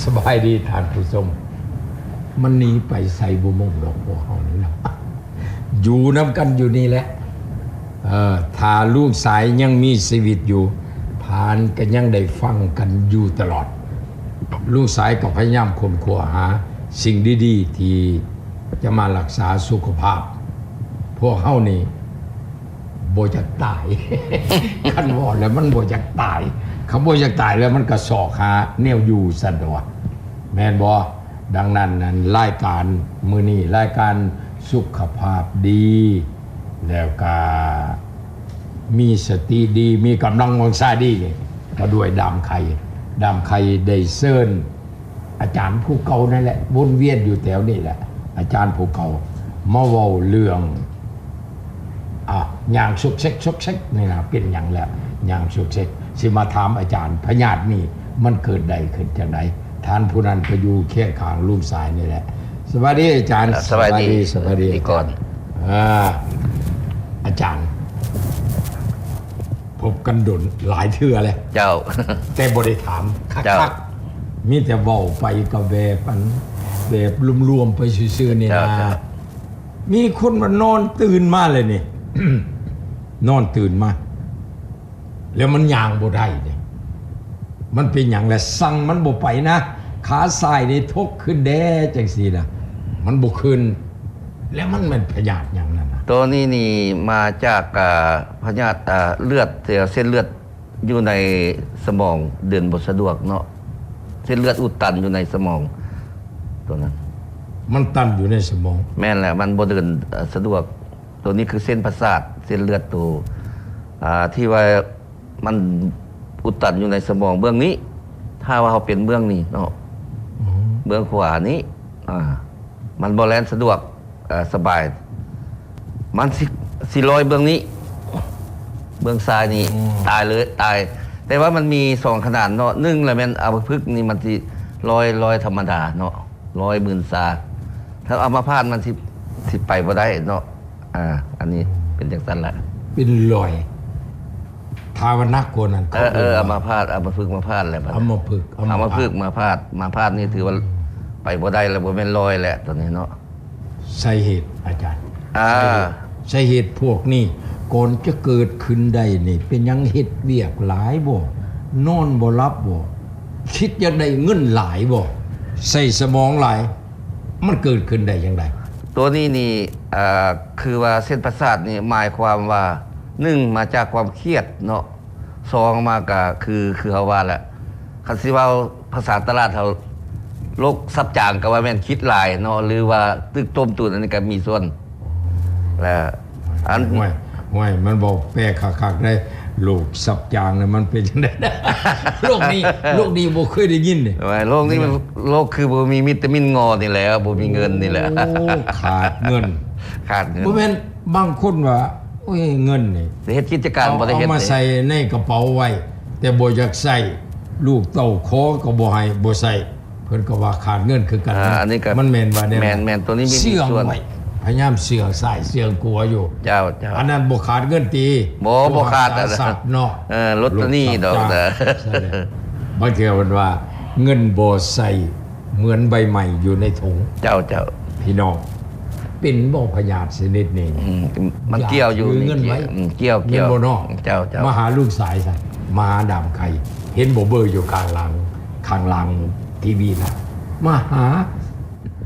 ສະບາຍດີທ່ານຜູ້ຊົມ. ມັນໜີໄປໃສບໍ່ມົ້ງດອກພວກເຮົານີ້ເນາະ. ຢູ່ນຳກັນຢູ່ນີ້ແຫຼະ. ເອີ ຖ້າລູກຊາຍຍັງມີຊີວິດຢູ່ ທ່ານກໍຍັງໄດ້ຟັງກັນຢູ່ຕະຫຼອດ. ລູກຊາຍກໍພະຍາຍາມຄົ້ນຄວ້າຫາສິ່ງດີໆ ທີ່ຈະມາຮັກສາສຸຂະພາບ. ພວກເຮົານີ້ບໍ່ຢາກຕາຍ. ຄັນເວົ້າແລ້ວມັນບໍ່ຢາກຕາຍ. ຄັນບໍ່ຢາກຕາຍແລ້ວມັນກໍຊອກຫາແນວຢູ່ຊັ້ນຕົວະ. ແມ່ນບໍ່? ດັ່ງນັ້ນນັ້ນ ລາຍການມື້ນີ້ ລາຍການສຸຂະພາບດີ ແລ້ວກະມີສະຕິດີ ມີກຳລັງວັງຊາດີນີ້ ກໍດ້ວຍດາມໄຄ. ດາມໄຄໄດ້ເຊີນອາຈານຜູ້ເກົ່ານັ້ນແຫຼະ ວົນວຽນຢູ່ແຖວນີ້ແຫຼະ ອາຈານຜູ້ເກົ່າ ມາເວົ້າເລື່ອງ ອ່າ ຍ່າງຊອກເຊັກຊອກເຊັກນີ້ນະ ເປັນຫຍັງແລ້ວຍ່າງຊອກເຊັກ? ຊິມາຖາມອາຈານ ພະຍາດນີ້ມັນເກີດໄດ້ຂຶ້ນຈັ່ງໃດ? ທ່ານຜູ້ນັ້ນກໍຢູ່ຄຽງຂ້າງລຸງຊາຍນີ້ແຫຼະ. ສະບາຍດີອາຈານ. ສະບາຍດີ ສະບາຍດີ ພິທີກອນ. ອາ ອາຈານ ພົບກັນດົນຫຼາຍເທື່ອແລ້ວ. ເຈົ້າ. ແຕ່ບໍ່ໄດ້ຖາມຄັກໆ. ເຈົ້າ. ມີແຕ່ເວົ້າໄປກໍແບບອັນ ແບບລວມໆໄປຊື່ໆນີ້ນະ. ເຈົ້າ ເຈົ້າ. ມີຄົນວ່ານອນຕື່ນມາເລີຍນີ້ ນອນຕື່ນມາ ແລ້ວມັນຍ່າງບໍ່ໄດ້ເດ້. ມັນເປັນຫຍັງລະ? ສັ່ງມັນບໍ່ໄປນະ. ຂາຊ້າຍນີ້ທົກຂຶ້ນແດ່ຈັ່ງຊີ້ນະ ມັນບໍ່ຂຶ້ນ. ແລ້ວມັນແມ່ນພະຍາດຫຍັງນັ້ນນະ? ໂຕນີ້ນີ້ມາຈາກ ອ່າ ພະຍາດ ອ່າ ເລືອດ ເສັ້ນເລືອດ ຢູ່ໃນສະໝອງເດີນບໍ່ສະດວກເນາະ, ເສັ້ນເລືອດອຸດຕັນຢູ່ໃນສະໝອງໂຕນັ້ນ. ມັນຕັນຢູ່ໃນສະໝອງ? ແມ່ນແຫຼະ, ມັນບໍ່ເດີນ ເອີ ສະດວກ. ໂຕນີ້ຄືເສັ້ນປະສາດ, ເສັ້ນເລືອດໂຕ ອ່າ ທີ່ວ່າມັນອຸດຕັນຢູ່ໃນສະໝອງເບື້ອງນີ້. ຖ້າວ່າເຮົາເປັນເບື້ອງນີ້ເນາະ, ອືມ ເບື້ອງຂວານີ້ ອ່າ ມັນບໍ່ແລ່ນສະດວກ ເອີ ສະບາຍ. ມັນຊິ ຊິລອຍເບື້ອງນີ້ ເບື້ອງຊ້າຍນີ້ ອືມ ຕາຍເລີຍ ຕາຍ. ແຕ່ວ່າມັນມີສອງຂະໜາດເນາະ, ໜຶ່ງລະແມ່ນອຳມະພຶກນີ້ ມັນຊິລອຍ ລອຍທຳມະດາເນາະ, ລອຍໝື່ນຊາ. ຖ້າອຳມະພາດມັນຊິ ຊິໄປບໍ່ໄດ້ເນາະ. ອ່າ ອັນນີ້ເປັນຈັ່ງຊັ້ນລະ ເປັນລອຍ. ຖ້າວ່າໜັກກວ່ານັ້ນ ເອີ ເຂົາເອີ້ນວ່າ ເອີ ອຳມະພາດ ອຳມະພຶກມາພາດແຫຼະ. ອຳມະພຶກ ອຳມະພາດ ອຳມະພຶກມາພາດ ມາພາດນີ້ຖືວ່າ ອືມ ໄປບໍ່ໄດ້ແລ້ວ, ບໍ່ແມ່ນລອຍແຫຼະຕອນນີ້ເນາະ. ສາເຫດ ອາຈານ ອ່າ ສາເຫດ ສາເຫດພວກນີ້ ກ່ອນຈະເກີດຂຶ້ນໄດ້ນີ້ ເປັນຫຍັງ? ເຮັດວຽກຫຼາຍບໍ່? ນອນບໍ່ຫຼັບບໍ່? ຄິດຢາກໄດ້ເງິນຫຼາຍບໍ່? ໃຊ້ສະໝອງຫຼາຍ? ມັນເກີດຂຶ້ນໄດ້ຈັ່ງໃດ? ໂຕນີ້ນີ້ ເອີ ຄືວ່າເສັ້ນປະສາດນີ້ ໝາຍຄວາມວ່າ ໜຶ່ງ ມາຈາກຄວາມຄຽດເນາະ, ສອງ ມາກະຄື ຄືເຮົາວ່າແຫຼະ, ຄັນຊິເວົ້າພາສາຕະຫຼາດເຮົາ ໂລກສັບຈາງ ກະວ່າແມ່ນຄິດຫຼາຍເນາະ ຫຼືວ່າຕຶກຕົ້ມຕຸນ, ອັນນີ້ກະມີສ່ວນ. ແລະ ອັນ ຫ້ວຍ ຫ້ວຍ ມັນເວົ້າແປຄັກໆເດ້. ໂລກສັບຈາງນະ ມັນເປັນຈັ່ງໃດ? ໂລກນີ້ ໂລກນີ້ບໍ່ເຄີຍໄດ້ຍິນເດ. ໂລກນີ້ມັນ ໂລກຄືບໍ່ມີວິຕາມິນງໍນີ້ແຫຼະ ບໍ່ມີເງິນນີ້ແຫຼະ. ໂອ້ ຂາດເງິນ ຂາດເງິນ. ບໍ່ແມ່ນ ບາງຄົນວ່າ ໂອ້ຍ ເງິນນີ້ ໄດ້ເຮັດກິດຈະການ ເອົາ ບໍ່ໄດ້ເຮັດ ເອົາມາໃສ່ໃນກະເປົາໄວ້ ແຕ່ບໍ່ຢາກໃຊ້ ລູກເຕົ້າຂໍກໍບໍ່ໃຫ້ ບໍ່ໃຊ້ ເພິ່ນກໍວ່າຂາດເງິນຄືກັນ. ອ່າ ເນາະ ອັນນີ້ກໍ ມັນແມ່ນວ່າແນວ ແມ່ນ ແມ່ນ ໂຕນີ້ມີ ມີສ່ວນ ເຊື່ອງໄວ້ ພະຍາຍາມເຊື່ອງຊ້າຍເຊື່ອງຂວາຢູ່. ເຈົ້າ ເຈົ້າ ອັນນັ້ນບໍ່ຂາດເງິນຕິ? ບໍ່ ບໍ່ຂາດ ຜູ້ຫາຊັບເນາະ. ເອີ ລົດຕະນີດອກ. ບາງເທື່ອເພິ່ນວ່າ ເງິນບໍ່ໃສ່ ເໝືອນໃບໄມ້ຢູ່ໃນຖົງ. ເຈົ້າ ເຈົ້າ ພີ່ນ້ອງ ເປັນບໍ່ພະຍາດຊະນິດນີ້? ອືມ ມັນກ່ຽວຢູ່ ຢາກຖືເງິນໄວ້ ນີ້ ອືມ ກ່ຽວ ແມ່ນບໍ່ເນາະ? ເຈົ້າ ເຈົ້າ ມາຫາລຸງສາຍຊະ ມາຫາດາມໄຂ່ ເຫັນບໍ່ເບີຢູ່ຂ້າງຫຼັງ ຂ້າງຫຼັງທີວີນະ ມາຫາ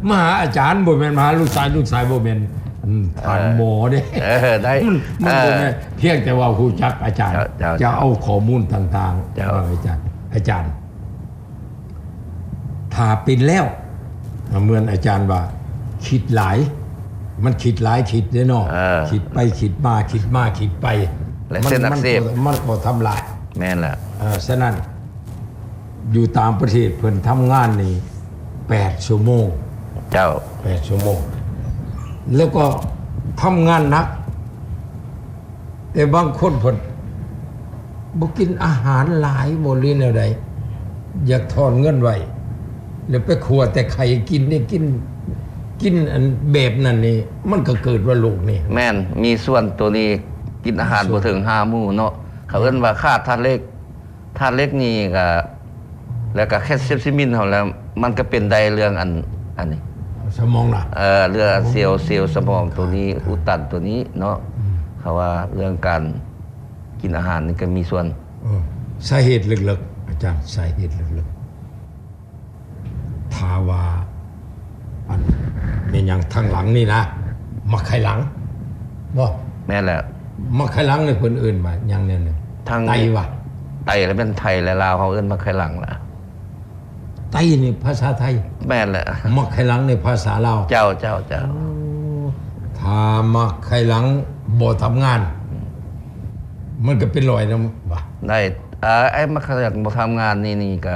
ມາຫາອາຈານ ບໍ່ແມ່ນມາຫາລຸງສາຍ. ລຸງສາຍບໍ່ແມ່ນ ອືມ ທ່ານ ເອີ ໝໍເດ້. ເອີ ໄດ້ ມັນ ມັນບໍ່ແມ່ນ ເອີ ພຽງແຕ່ວ່າຮູ້ຈັກອາຈານ ເຈົ້າ ເຈົ້າ ຈະເອົາຂໍ້ມູນຕ່າງໆ ເຈົ້າ ມາໃຫ້ອາຈານ ອາຈານ ຖ້າເປັນແລ້ວ ເໝືອນອາຈານວ່າ ຄິດຫຼາຍ ມັນຄິດຫຼາຍຄິດເດ້ເນາະ. ເອີ ຄິດໄປຄິດມາ ຄິດມາຄິດໄປ ແລະ ມັນ ເສັ້ນອັກເສບ ມັນກໍ ມັນກໍທຳລາຍ. ແມ່ນແຫຼະ. ເອີ ສະນັ້ນ ຢູ່ຕ່າງປະເທດເພິ່ນທຳງານນີ້ ແປດຊົ່ວໂມງ. ເຈົ້າ ແປດຊົ່ວໂມງ ແລ້ວກໍທຳງານໜັກ. ແຕ່ບາງຄົນເພິ່ນບໍ່ກິນອາຫານຫຼາຍບໍ່ ຫຼືແນວໃດ ຢາກຖອນເງິນໄວ້ ແລ້ວໄປຂົ້ວແຕ່ໄຂ່ກິນນີ້ ກິນ ກິນອັນແບບນັ້ນນີ້ ມັນກໍເກີດວ່າໂລກນີ້. ແມ່ນ ມີສ່ວນໂຕນີ້ ກິນອາຫານ ມີສ່ວນ ບໍ່ເຖິງຫ້າໝູ່ເນາະ. ເຂົາເອີ້ນວ່າຂາດທາດເຫຼັກ. ທາດເຫຼັກນີ້ກະ ແລ້ວກະແຄລຊຽມຊີເມັນເຮົາແລ້ວ ມັນກະເປັນໄດ້ເລື່ອງອັນ ອັນນີ້ ສະໝອງນະ. ເອີ ເລື່ອງ ໂອ້ ເຊວ ເຊວສະໝອງໂຕນີ້ ຂາດ ອຸດຕັນໂຕນີ້ເນາະ. ອືມ ເຂົາວ່າເລື່ອງການກິນອາຫານນີ້ກະມີສ່ວນ. ເອີ ສາເຫດເລິກໆ ອາຈານ ສາເຫດເລິກໆ ຖ້າວ່າ ອັນ ແມ່ນຫຍັງທາງຫຼັງນີ້ນະ ໝາກໄຂ່ຫຼັງບໍ່? ແມ່ນແຫຼະ. ໝາກໄຂ່ຫຼັງນີ້ເພິ່ນເອີ້ນວ່າຫຍັງແນວໜຶ່ງ? ທາງ ໄຕຫວາ? ໄຕລະແມ່ນໄທ ແລະ ລາວເຮົາເອີ້ນໝາກໄຂ່ຫຼັງລະ. ໄຕນີ້ພາສາໄທ? ແມ່ນແຫຼະ. ໝາກໄຂ່ຫຼັງນີ້ພາສາລາວ? ເຈົ້າ ເຈົ້າ ເຈົ້າ. ໂອ້ ຖ້າໝາກໄຂ່ຫຼັງບໍ່ທຳງານ ມັນກະເປັນລອຍນຳຫວາ? ໄດ້. ເອີ ໄອ້ໝາກໄຂ່ຫຼັງບໍ່ທຳງານນີ້ ນີ້ກະ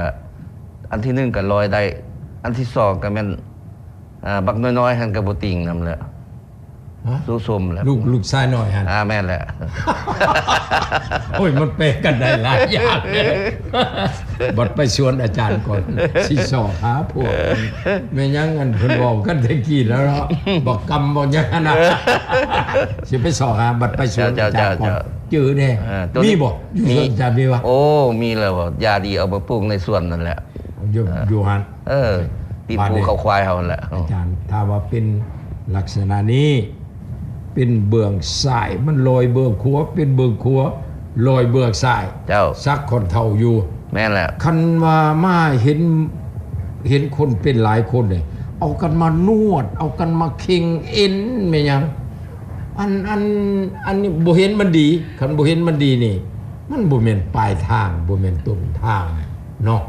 ອັນທີໜຶ່ງກະລອຍໄດ້ ອັນທີສອງກະແມ່ນ ອ່າ ບັກນ້ອຍໆຫັ້ນກະບໍ່ຕິງນຳແຫຼະ. ຮະ? ສຸສົມແຫຼະ ລູກ ລູກຊາຍນ້ອຍຫັ້ນ. ອ່າ ແມ່ນແຫຼະ. ໂອ້ຍ ມັນແປກັນໄດ້ຫຼາຍຢ່າງເດ້. ບັດໄປຊວນອາຈານກ່ອນ ຊິຊອກຫາພວກ ແມ່ນຫຍັງ ອັນເພິ່ນເວົ້າກັນແຕ່ກີ້ແລ້ວເນາະ ບັກກຳ ບັກຫຍັງຫັ້ນນະ ຊິໄປຊອກຫາ ບັດໄປຊວນອາຈານກ່ອນ. ເຈົ້າ ເຈີແດ່. ເອີ ໂຕນີ້ມີບໍ່? ຢູ່ ມີ ສວນອາຈານມີຫວາ? ໂອ້ ມີແລ້ວ ຢາດີເອົາມາປູກໃນສວນນັ້ນແຫຼະ. ຢູ່ ເອີ ຢູ່ຫັ້ນ ເອີ ຕີນປູເຂົ້າຄວາຍເຮົາຫັ້ນແຫຼະ. ອາຈານ ຖ້າວ່າເປັນລັກສະນະນີ້ ເປັນເບື້ອງຊ້າຍ ມັນລອຍເບື້ອງຂວາ ເປັນເບື້ອງຂວາ ລອຍເບື້ອງຊ້າຍ. ເຈົ້າ ສັກຂ້ອນເທົ້າຢູ່. ແມ່ນແຫຼະ. ຄັນວ່າມາເຫັນ ເຫັນຄົນເປັນຫຼາຍຄົນນີ້ ເອົາກັນມານວດ ເອົາກັນມາເຄັ່ງເອັນແມ່ນຫຍັງ ອັນ ອັນ ອັນນີ້ບໍ່ເຫັນມັນດີ. ຄັນບໍ່ເຫັນມັນດີນີ້ ມັນບໍ່ແມ່ນປາຍທາງ ບໍ່ແມ່ນຕົ້ນທາງເນາະ.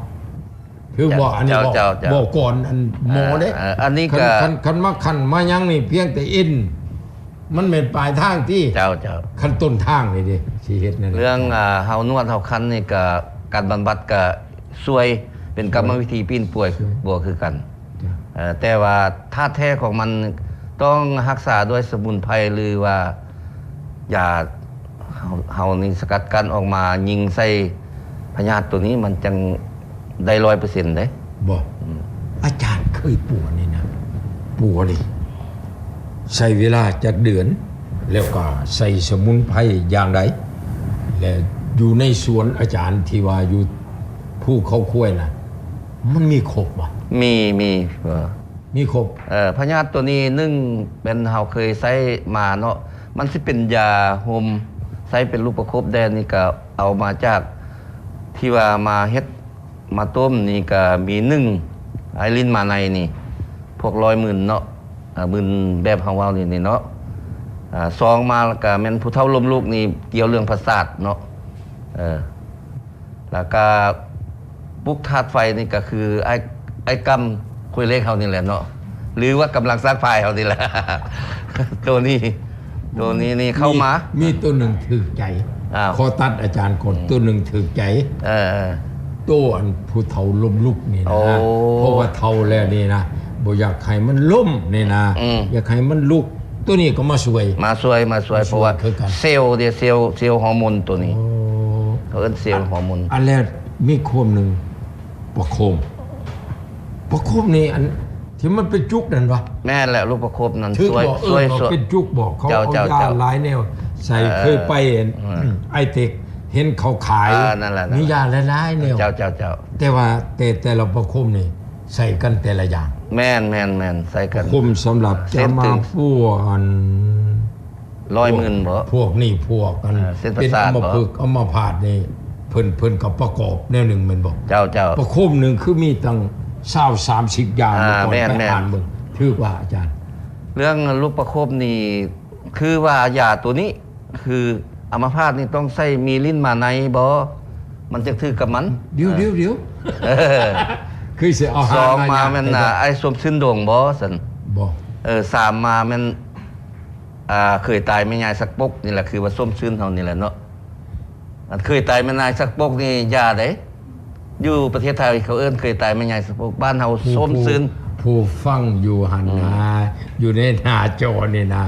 ຖືກບໍ່? ເຈົ້າ ອັນນີ້ເວົ້າ ເຈົ້າ ເຈົ້າ ເວົ້າກ່ອນອັນໝໍເດ້. ເອີ ເອີ ອັນນີ້ກະ ຄັນ ຄັນ ຄັນມາຂັ້ນມາຫຍັງນີ້ ພຽງແຕ່ເອັນ ມັນແມ່ນປາຍທາງຕິ? ເຈົ້າ ເຈົ້າ. ຄັນຕົ້ນທາງນີ້ເດ້ ຊິເຮັດແນວໃດ? ເລື່ອງ ອ່າ ເຮົານວດເຮົາຄັນນີ້ກະ ການບຳບັດກະຊ່ວຍ ເປັນກຳມະວິທີປິ່ນປົວ ປົວຄືກັນ. ເຈົ້າ. ເອີ ແຕ່ວ່າທາດແທ້ຂອງມັນຕ້ອງຮັກສາດ້ວຍສະໝຸນໄພ ຫຼືວ່າຢາ ເຮົາ ເຮົານີ້ສະກັດກັ້ນອອກມາຍິງໃສ່ພະຍາດໂຕນີ້ ມັນຈັ່ງໄດ້ຮ້ອຍເປີເຊັນເດ້. ບໍ່ ອືມ ອາຈານເຄີຍປົວນີ້ນະ ປົວນີ້ ໃຊ້ເວລາຈັກເດືອນ ແລ້ວກໍໃສ່ສະໝຸນໄພຢ່າງໃດ? ແລະ ຢູ່ໃນສວນອາຈານທີ່ວ່າຢູ່ພູເຂົາຄວາຍນະ ມັນມີຄົບບໍ່? ມີ ມີ ເອີ ມີຄົບ. ເອີ ພະຍາດໂຕນີ້ ໜຶ່ງ ແມ່ນເຮົາເຄີຍໃຊ້ມາເນາະ ມັນຊິເປັນຢາຫົ່ມ ໃຊ້ເປັນລູກປະຄົບແດ່ນີ້ ກະເອົາມາຈາກທີ່ວ່າມາເຮັດ ມາຕົ້ມນີ້ກະມີ ໜຶ່ງ ໄອລິນມາໃນນີ້ ພວກລອຍມຶນເນາະ ອາ ມຶນແບບເຮົາເວົ້ານີ້ ນີ້ເນາະ. ອາ ສອງມາລະກະແມ່ນຜູ້ເຖົ້າລົ້ມລຸກນີ້ ກ່ຽວເລື່ອງປະສາດເນາະ. ເອີ ລະກະປຸກທາດໄຟນີ້ກະຄືອ້າຍ ອ້າຍກຳ ຄວຍເຫຼັກເຮົານີ້ແຫຼະເນາະ ຫຼືວ່າກຳລັງຊັກຜ້າເຮົານີ້ແຫຼະ ໂຕນີ້ ໂຕນີ້ນີ້ເຂົ້າມາ ມີ ມີໂຕໜຶ່ງຖືກໃຈ ອ້າວ ຂໍຕັດອາຈານກ່ອນ ອືມ ໂຕໜຶ່ງຖືກໃຈ ເອີໆ ໂຕອັນຜູ້ເຖົ້າລົ້ມລຸກນີ້ນະ ໂອ້ ເພາະວ່າເຖົ້າແລ້ວນີ້ນະ ບໍ່ຢາກໃຫ້ມັນລົ້ມນີ້ນະ ອືມ ຢາກໃຫ້ມັນລຸກ ໂຕນີ້ກໍມາຊ່ວຍ ມາຊ່ວຍ ມາຊ່ວຍ ມາຊ່ວຍ ເພາະວ່າ ຄືກັນ ເຊວເດ້ ເຊວ ເຊວຮໍໂມນໂຕນີ້ ໂອ້ ເຂົາເອີ້ນເຊວຮໍໂມນ ອັນແລ້ວມີຄວາມໜຶ່ງ ປະໂຄມ ປະໂຄມນີ້ ອັນທີ່ມັນເປັນຈຸກນັ້ນຫວາ? ແມ່ນແຫຼະ ລູກປະໂຄມນັ້ນ ຖືກ ຊ່ວຍ ບໍ່ ເອີ້ນວ່າເປັນຈຸກບໍ່? ເຂົາເອົາຢາຫຼາຍແນວໃສ່ ເອີ ເຄີຍໄປ ເອີ ໄອເຕັກ ເຫັນເຂົາຂາຍ ເອີ ນັ້ນແຫຼະ ມີຢາຫຼາຍໆແນວ ເຈົ້າໆໆ ແຕ່ວ່າແຕ່ ແຕ່ລະປະໂຄມນີ້ໃສ່ກັນແຕ່ລະຢ່າງ ແມ່ນໆໆ ໃສ່ກັນ ປະໂຄມສຳລັບຈະມາປົວອັນ ລອຍມື່ນບໍ່? ພວກນີ້ພວກອັນ ເອີ ເສັ້ນປະສາດ ເປັນອັມມະພຶກ ບໍ່? ອັມມະພາດນີ້ ເພິ່ນ ເພິ່ນກໍປະກອບແນວໜຶ່ງແມ່ນບໍ່? ເຈົ້າໆ ປະໂຄມໜຶ່ງຄືມີຕັ້ງຊາວສາມສິບຢ່າງ ອ່າ ເມື່ອກ່ອນ ແມ່ນໆ ໄປອ່ານເບິ່ງ ຖືກວ່າອາຈານ? ເລື່ອງລູກປະໂຄບນີ້ ຄືວ່າຢາໂຕນີ້ ຄືອຳມະພາດນີ້ຕ້ອງໃຊ້ມີລິ້ນມາໄນບໍ່? ມັນຈັ່ງຖືກກັບມັນ. ດຽວໆໆ ເອີ ຄືຊິເອົາ ສອງມາແມ່ນ ອ້າຍສົມຊື່ນດົງບໍ່ຊັ້ນ? ບໍ່ ເອີ ສາມມາແມ່ນ ອ່າ ເຄີຍຕາຍແມ່ຍາຍສັກປົກນີ້ແຫຼະ ຄືວ່າສົມຊື່ນເຮົານີ້ແຫຼະເນາະ. ອັນເຄີຍຕາຍແມ່ຍາຍສັກປົກນີ້ຢ່າເດ້ ຢູ່ປະເທດໄທເຂົາເອີ້ນເຄີຍຕາຍແມ່ຍາຍສັກປົກ ບ້ານເຮົາ ຜູ້ ສົມຊື່ນ ຜູ້ ຜູ້ຟັງຢູ່ຫັ້ນນະ ອືມ ຢູ່ໃນໜ້າຈໍນີ້ນະ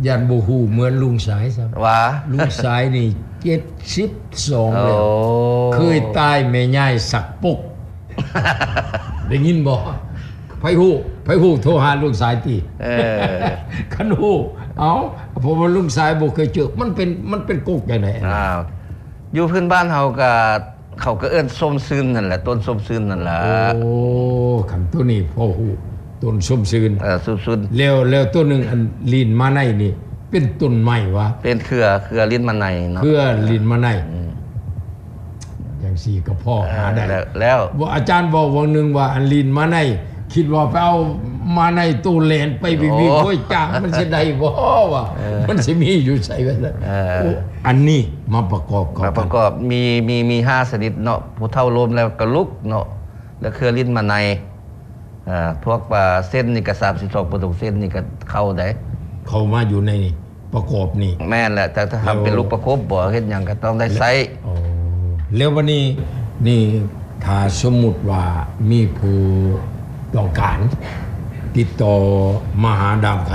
ຢ້ານບໍ່ຮູ້ເໝືອນລຸງຊາຍຊ້ຳ ວ່າ ລຸງຊາຍນີ້ເຈັດສິບສອງແລ້ວ ໂອ້ ເຄີຍຕາຍແມ່ຍາຍສັກປົກ ໄດ້ຍິນບໍ່? ໃຜຮູ້ ໃຜຮູ້ໂທຫາລຸງຊາຍຕິ ເອີ ຄັນຮູ້ ເອົາ ເພາະວ່າລຸງຊາຍບໍ່ເຄີຍເຈີ ມັນເປັນ ມັນເປັນກົກຈັ່ງໃດ? ອ້າວ ຢູ່ພື້ນບ້ານເຮົາກະ ເຂົາກະເອີ້ນສົ້ມຊື່ນຫັ້ນແຫຼະ ຕົ້ນສົ້ມຊື່ນຫັ້ນລະ. ໂອ້ ຄັນໂຕນີ້ພໍຮູ້ ຕົ້ນສົ້ມຊື່ນ ເອີ ສົ້ມຊື່ນ ແລ້ວ ແລ້ວໂຕໜຶ່ງ ອັນ ລີນມາໄນນີ້ ເປັນຕົ້ນໄມ້ຫວາ? ເປັນເຄືອ ເຄືອລີນມາໄນເນາະ ເຄືອລີນມາໄນ ອືມ ຈັ່ງຊີ້ກໍພໍຫາໄດ້ ເອີ ແລ້ວ ແລ້ວ ບໍ່ ອາຈານເວົ້າຫວ່າງໜຶ່ງວ່າ ອັນ ລີນມາໄນ ຄິດວ່າໄປເອົາມາໄນໂຕແລ່ນໄປວິກໆ ໂອ້ຍ ຈ້າງມັນຊິໄດ້ບໍ່ວະ ເອີ ມັນຊິມີຢູ່ໃສວ່າຊັ້ນ ເອີ ໂອ້ ອັນນີ້ມາປະກອບເຂົ້າ ມາປະກອບ ມີ ມີ ມີຫ້າຊະນິດເນາະ ຜູ້ເຖົ້າລົ້ມແລ້ວກໍລຸກເນາະ ແລ້ວເຄືອລີນມາໄນ ອ່າ ພວກວ່າເສັ້ນນີ້ກໍສາມສິບສອງປະໂດງເສັ້ນນີ້ກໍເຂົ້າໄດ້ ເຂົ້າມາຢູ່ໃນປະກອບນີ້ ແມ່ນແຫຼະ ແຕ່ຖ້າເປັນລູກປະຄົບບໍ່ ເຮັດຫຍັງກໍຕ້ອງໄດ້ໃຊ້ ອໍ ແລ້ວບັດນີ້ ນີ້ ຖ້າສົມມຸດວ່າມີຜູ້ຕ້ອງການ ຕິດຕໍ່ມາຫາດາມໄຄ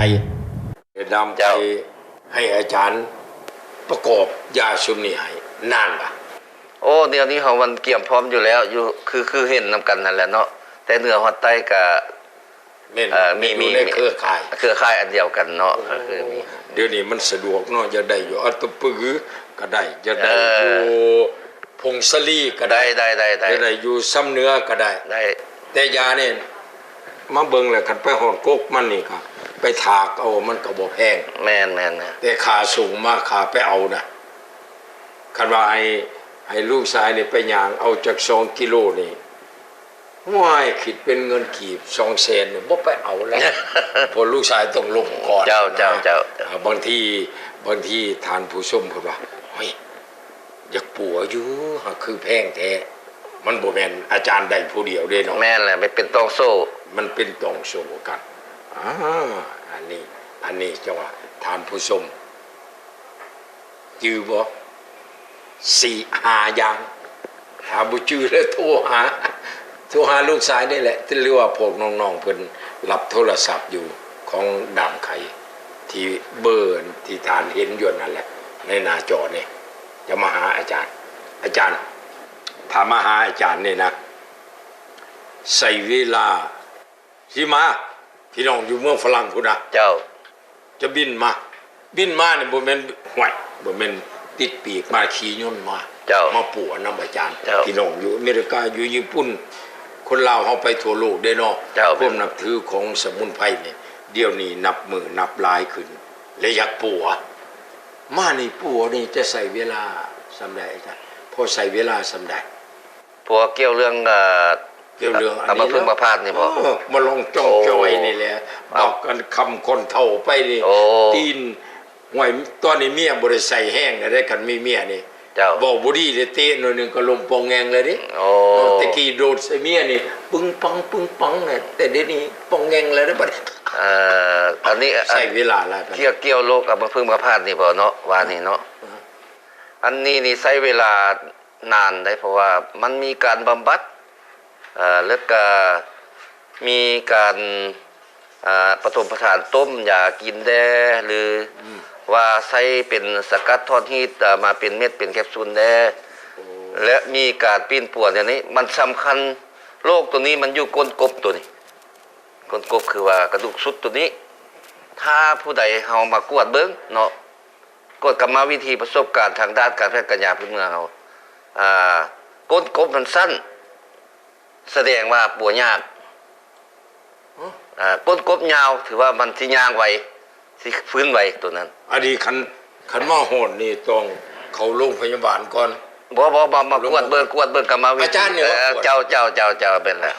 ດາມໄຄ ເຈົ້າ ໃຫ້ອາຈານປະກອບຢາຊຸມນີ້ໃຫ້ ນານບໍ່? ໂອ້ ດຽວນີ້ເຮົາມັນກຽມພ້ອມຢູ່ແລ້ວ ຢູ່ ຄື ຄືເຫັນນຳກັນຫັ້ນແຫຼະເນາະ ແຕ່ເໜືອຮອດໃຕ້ກະ ແມ່ນ ເອີ ມີ ມີ ຢູ່ໃນເຄືອຂ່າຍ ເຄືອຂ່າຍອັນດຽວກັນເນາະ ໂອ້ ກໍຄືມີ ດຽວນີ້ມັນສະດວກເນາະ ຢາກໄດ້ຢູ່ອັດຕະປືກໍໄດ້ ຢາກໄດ້ ເອີ ຢູ່ຜົ້ງສາລີກໍໄດ້ ໄດ້ ໄດ້ ໄດ້ ຢາກໄດ້ຢູ່ຊຳເໜືອກໍໄດ້ ໄດ້ ແຕ່ຢານີ້ມາເບິ່ງແລ້ວ ຄັນໄປຮອດກົກມັນນີ້ກໍໄປຖາກເອົາ ມັນກໍບໍ່ແພງ ແມ່ນໆໆ ແຕ່ຄ່າສົ່ງມາ ຄ່າໄປເອົານະ ຄັນວ່າໃຫ້ ໃຫ້ລູກຊາຍນີ້ໄປຍ່າງເອົາຈັກສອງກິໂລນີ້ ໂອ້ຍ ຄິດເປັນເງິນກີບສອງແສນນີ້ ບໍ່ໄປເອົາແລ້ວ ເພາະລູກຊາຍຕ້ອງລົງກ່ອນ ເຈົ້າ ເຈົ້າ ເຈົ້າ ເຈົ້າ ບາງທີ ບາງທີທ່ານຜູ້ຊົມເພິ່ນວ່າ ໂອ້ຍ ຢາກປົວຢູ່ ຫາກຄືແພງແທ້ ມັນບໍ່ແມ່ນອາຈານໄດ້ຜູ້ດຽວເດ້ເນາະ ແມ່ນແຫຼະ ມັນເປັນຕ່ອງໂສ້ ມັນເປັນຕ່ອງໂສ້ກັນ ອາ ອັນນີ້ ອັນນີ້ຈັ່ງວ່າ ທ່ານຜູ້ຊົມ ຈື່ບໍ່? ສີ່ຫ້າຢ່າງ ຖ້າບໍ່ຈື່ແລ້ວໂທຫາ ໂທຫາລູກຊາຍນີ້ແຫຼະ ຫຼືວ່າພວກນ້ອງໆເພິ່ນຮັບໂທລະສັບຢູ່ ຂອງດາມໄຄ ທີ່ເບີທີ່ທ່ານເຫັນຢູ່ນັ້ນແຫຼະ ໃນໜ້າຈໍນີ້ ຈະມາຫາອາຈານ ອາຈານ ຖ້າມາຫາອາຈານນີ້ນະ ໃຊ້ເວລາ ຊິມາ ພີ່ນ້ອງຢູ່ເມືອງຝຣັ່ງພຸ້ນນະ ເຈົ້າ ຈະບິນມາ ບິນມານີ້ບໍ່ແມ່ນ ຫ້ວຍ ບໍ່ແມ່ນຕິດປີກມາ ຂີ່ຍົນມາ ເຈົ້າ ມາປົວນຳອາຈານ ເຈົ້າ ພີ່ນ້ອງຢູ່ອາເມລິກາ ຢູ່ຍີ່ປຸ່ນ ຄົນລາວເຮົາໄປທົ່ວໂລກເດ້ເນາະ ເຈົ້າ ຄວາມນັບຖືຂອງສະໝຸນໄພນີ້ ດຽວນີ້ນັບມື້ນັບຫຼາຍຂຶ້ນ ແລະຢາກປົວ ມານີ້ປົວນີ້ຈະໃຊ້ເວລາສ່ຳໃດອາຈານ? ພໍໃຊ້ເວລາສ່ຳໃດ? ເພາະວ່າກ່ຽວເລື່ອງ ເອີ ກ່ຽວເລື່ອງອັນນີ້ ອຳມະພຶກມະພາດນີ້ບໍ? ເອີ ມາລອງຈ່ອງຈ່ອຍນີ້ແຫຼະ ໂອ້ ບັກອັນຄຳຄົນເຖົ້າໄປນີ້ ໂອ້ ຕີນ ຫ້ວຍ ຕອນນີ້ເມຍບໍ່ໄດ້ໃສ່ແຮງແລ້ວເດ້ ຄັນມີເມຍນີ້ ເຈົ້າ ເວົ້າບໍ່ດີເດ້ ເຕະໜ້ອຍໜຶ່ງກໍລົ້ມປ່ອງແງງແລ້ວເດ້. ໂອ້ ເນາະ ແຕ່ກີ້ໂດດໃສ່ເມຍນີ້ ປຶງປັງ ປຶງປັງນະ ແຕ່ດຽວນີ້ປ່ອງແງງແລ້ວເດ້ບັດນີ້. ເອີ ອັນນີ້ ໃຊ້ເວລາຫຼາຍປານໃດ? ກ່ຽວ ກ່ຽວໂລກອຳມະພຶກອຳມະພາດນີ້ບໍ່ເນາະ ວ່ານີ້ເນາະ. ອືມ ອັນນີ້ນີ້ໃຊ້ເວລານານໄດ໋ ເພາະວ່າມັນມີການບຳບັດ ເອີ ແລ້ວກະມີການ ອ່າ ປະຖົມປະຖານ ຕົ້ມຢາກິນແດ່ ຫຼື ອືມ ວ່າໃຊ້ເປັນສະກັດທອດຮີດ ເອີ ມາເປັນເມັດເປັນແຄບຊູນແດ່. ໂອ້ ແລະ ມີການປິ່ນປົວແນວນີ້ ມັນສຳຄັນ. ໂລກໂຕນີ້ມັນຢູ່ກົ້ນກົບໂຕນີ້ ກົ້ນກົບຄືວ່າກະດູກຊຸດໂຕນີ້. ຖ້າຜູ້ໃດເຮົາມາກວດເບິ່ງເນາະ ກວດກຳມະວິທີປະສົບການທາງດ້ານການແພດການຢາພື້ນເມືອງເຮົາ ອ່າ ກົ້ນກົບມັນສັ້ນ ສະແດງວ່າປົວຍາກ. ຮະ? ອ່າ ກົ້ນກົບຍາວ ຖືວ່າມັນຊິຍ່າງໄວ ຊິຟື້ນໄວໂຕນັ້ນ. ອັນນີ້ຄັນ ຄັນມາຮອດນີ້ຕ້ອງເຂົ້າໂລງພະຍາບານກ່ອນ. ບໍ່ ບໍ່ ມາ ມາກວດເບິ່ງ ກວດເບິ່ງກຳມະວິທີ. ອາຈານນີ້ ເອີ ເຈົ້າ ເຈົ້າ ເຈົ້າ ເຈົ້າ ເປັນແລ້ວ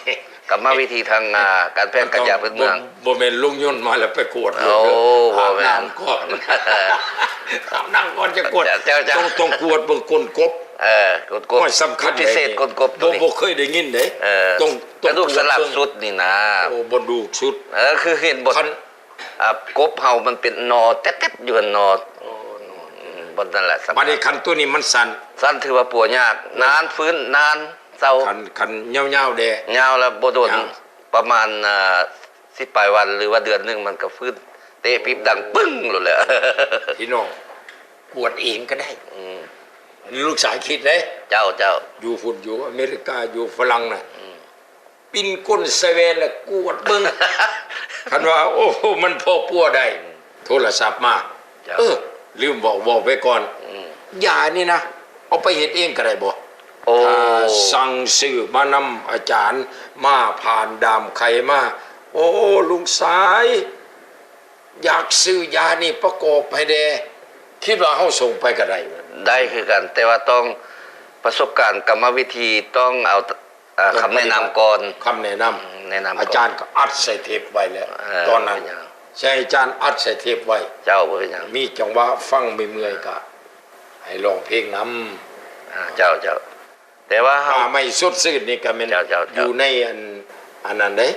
ກຳມະວິທີທາງ ອ່າ ການແພດການຢາພື້ນເມືອງ. ບໍ່ແມ່ນລົງຍົນມາແລ້ວໄປກວດໂລດ. ໂອ້ ບໍ່ແມ່ນ ອາບນ້ຳກ່ອນ ອາບນ້ຳກ່ອນຈະກວດ. ເຈົ້າ ເຈົ້າ ຕ້ອງ ຕ້ອງກວດເບິ່ງກົ້ນກົບ. ເອີ ກົ້ນກົບ ໂອ້ຍ ສຳຄັນ ຈຸດພິເສດ ເດ້ ກົ້ນກົບໂຕນີ້ ບໍ່ ບໍ່ເຄີຍໄດ້ຍິນເດ້. ເອີ ຕ້ອງ ຕ້ອງກະດູກສັນຫຼັງສຸດນີ້ນະ. ໂອ້ ບໍ່ດູກສຸດ. ເອີ ຄືເຫັນບໍ່ ຄັນ ອ່າ ກົບເຮົາມັນເປັນໜໍແຕັດໆຢູ່ຫັ້ນໜໍ. ໂອ້ ໜໍ ອືມ ບ່ອນນັ້ນແຫຼະສຳຄັນ. ບັດນີ້ຄັນໂຕນີ້ມັນສັ້ນ ສັ້ນຖືວ່າປົວຍາກ ນານຟື້ນ ນານເຊົາ. ຄັນ ຄັນຍາວໆແດ່ ຍາວແລ້ວບໍ່ດົນ ຍາວ ປະມານ ອ່າ ສິບປາຍວັນ ຫຼືວ່າເດືອນໜຶ່ງມັນກໍຟື້ນ ເຕະປີບດັງປຶ້ງໂລດແຫຼະ. ພີ່ນ້ອງກວດເອງກໍໄດ້. ອືມ ອັນນີ້ລູກຊາຍຄິດເດ້. ເຈົ້າ ເຈົ້າ ຢູ່ພຸ້ນ ຢູ່ອາເມລິກາ ຢູ່ຝຣັ່ງນະ. ອືມ ປິ່ນກົ້ນໃສ່ແວ່ນແລ້ວກວດເບິ່ງ ຄັນວ່າ ໂອ້ ມັນພໍປົວໄດ້ ໂທລະສັບມາ. ເຈົ້າ ເອີ ລືມເວົ້າ ເວົ້າໄປກ່ອນ. ອືມ ຢານີ້ນະ ເອົາໄປເຮັດເອງກໍໄດ້ບໍ່? ໂອ້ ຖ້າສັ່ງຊື້ມານຳອາຈານ ມາຜ່ານດາມໄຂ່ມາ. ໂອ້ ລຸງສາຍ ຢາກຊື້ຢານີ້ປະກອບໃຫ້ແດ່ ຄິດວ່າເຮົາສົ່ງໄປກໍໄດ້. ໄດ້ຄືກັນ ແຕ່ວ່າຕ້ອງປະສົບການກຳມະວິທີ ຕ້ອງເອົາ ເອີ ຄຳແນະນຳກ່ອນ. ຄຳແນະນຳ ແນະນຳກ່ອນ. ອາຈານກໍອັດໃສ່ເທບໄວ້ແລ້ວ ເອີ ຕອນນັ້ນ ໃສ່ອາຈານອັດໃສ່ເທບໄວ້. ເຈົ້າ ບໍ່ເປັນຫຍັງ ມີຈັງຫວະຟັງເມື່ອຍໆ ກໍໃຫ້ຮ້ອງເພງນຳ. ອ່າ ເຈົ້າ ເຈົ້າ ແຕ່ວ່າເຮົາ ປ່າໄມ້ສົດຊື່ນນີ້ກໍແມ່ນ ເຈົ້າ ເຈົ້າ ເຈົ້າ ຢູ່ໃນອັນ ອັນນັ້ນເດ້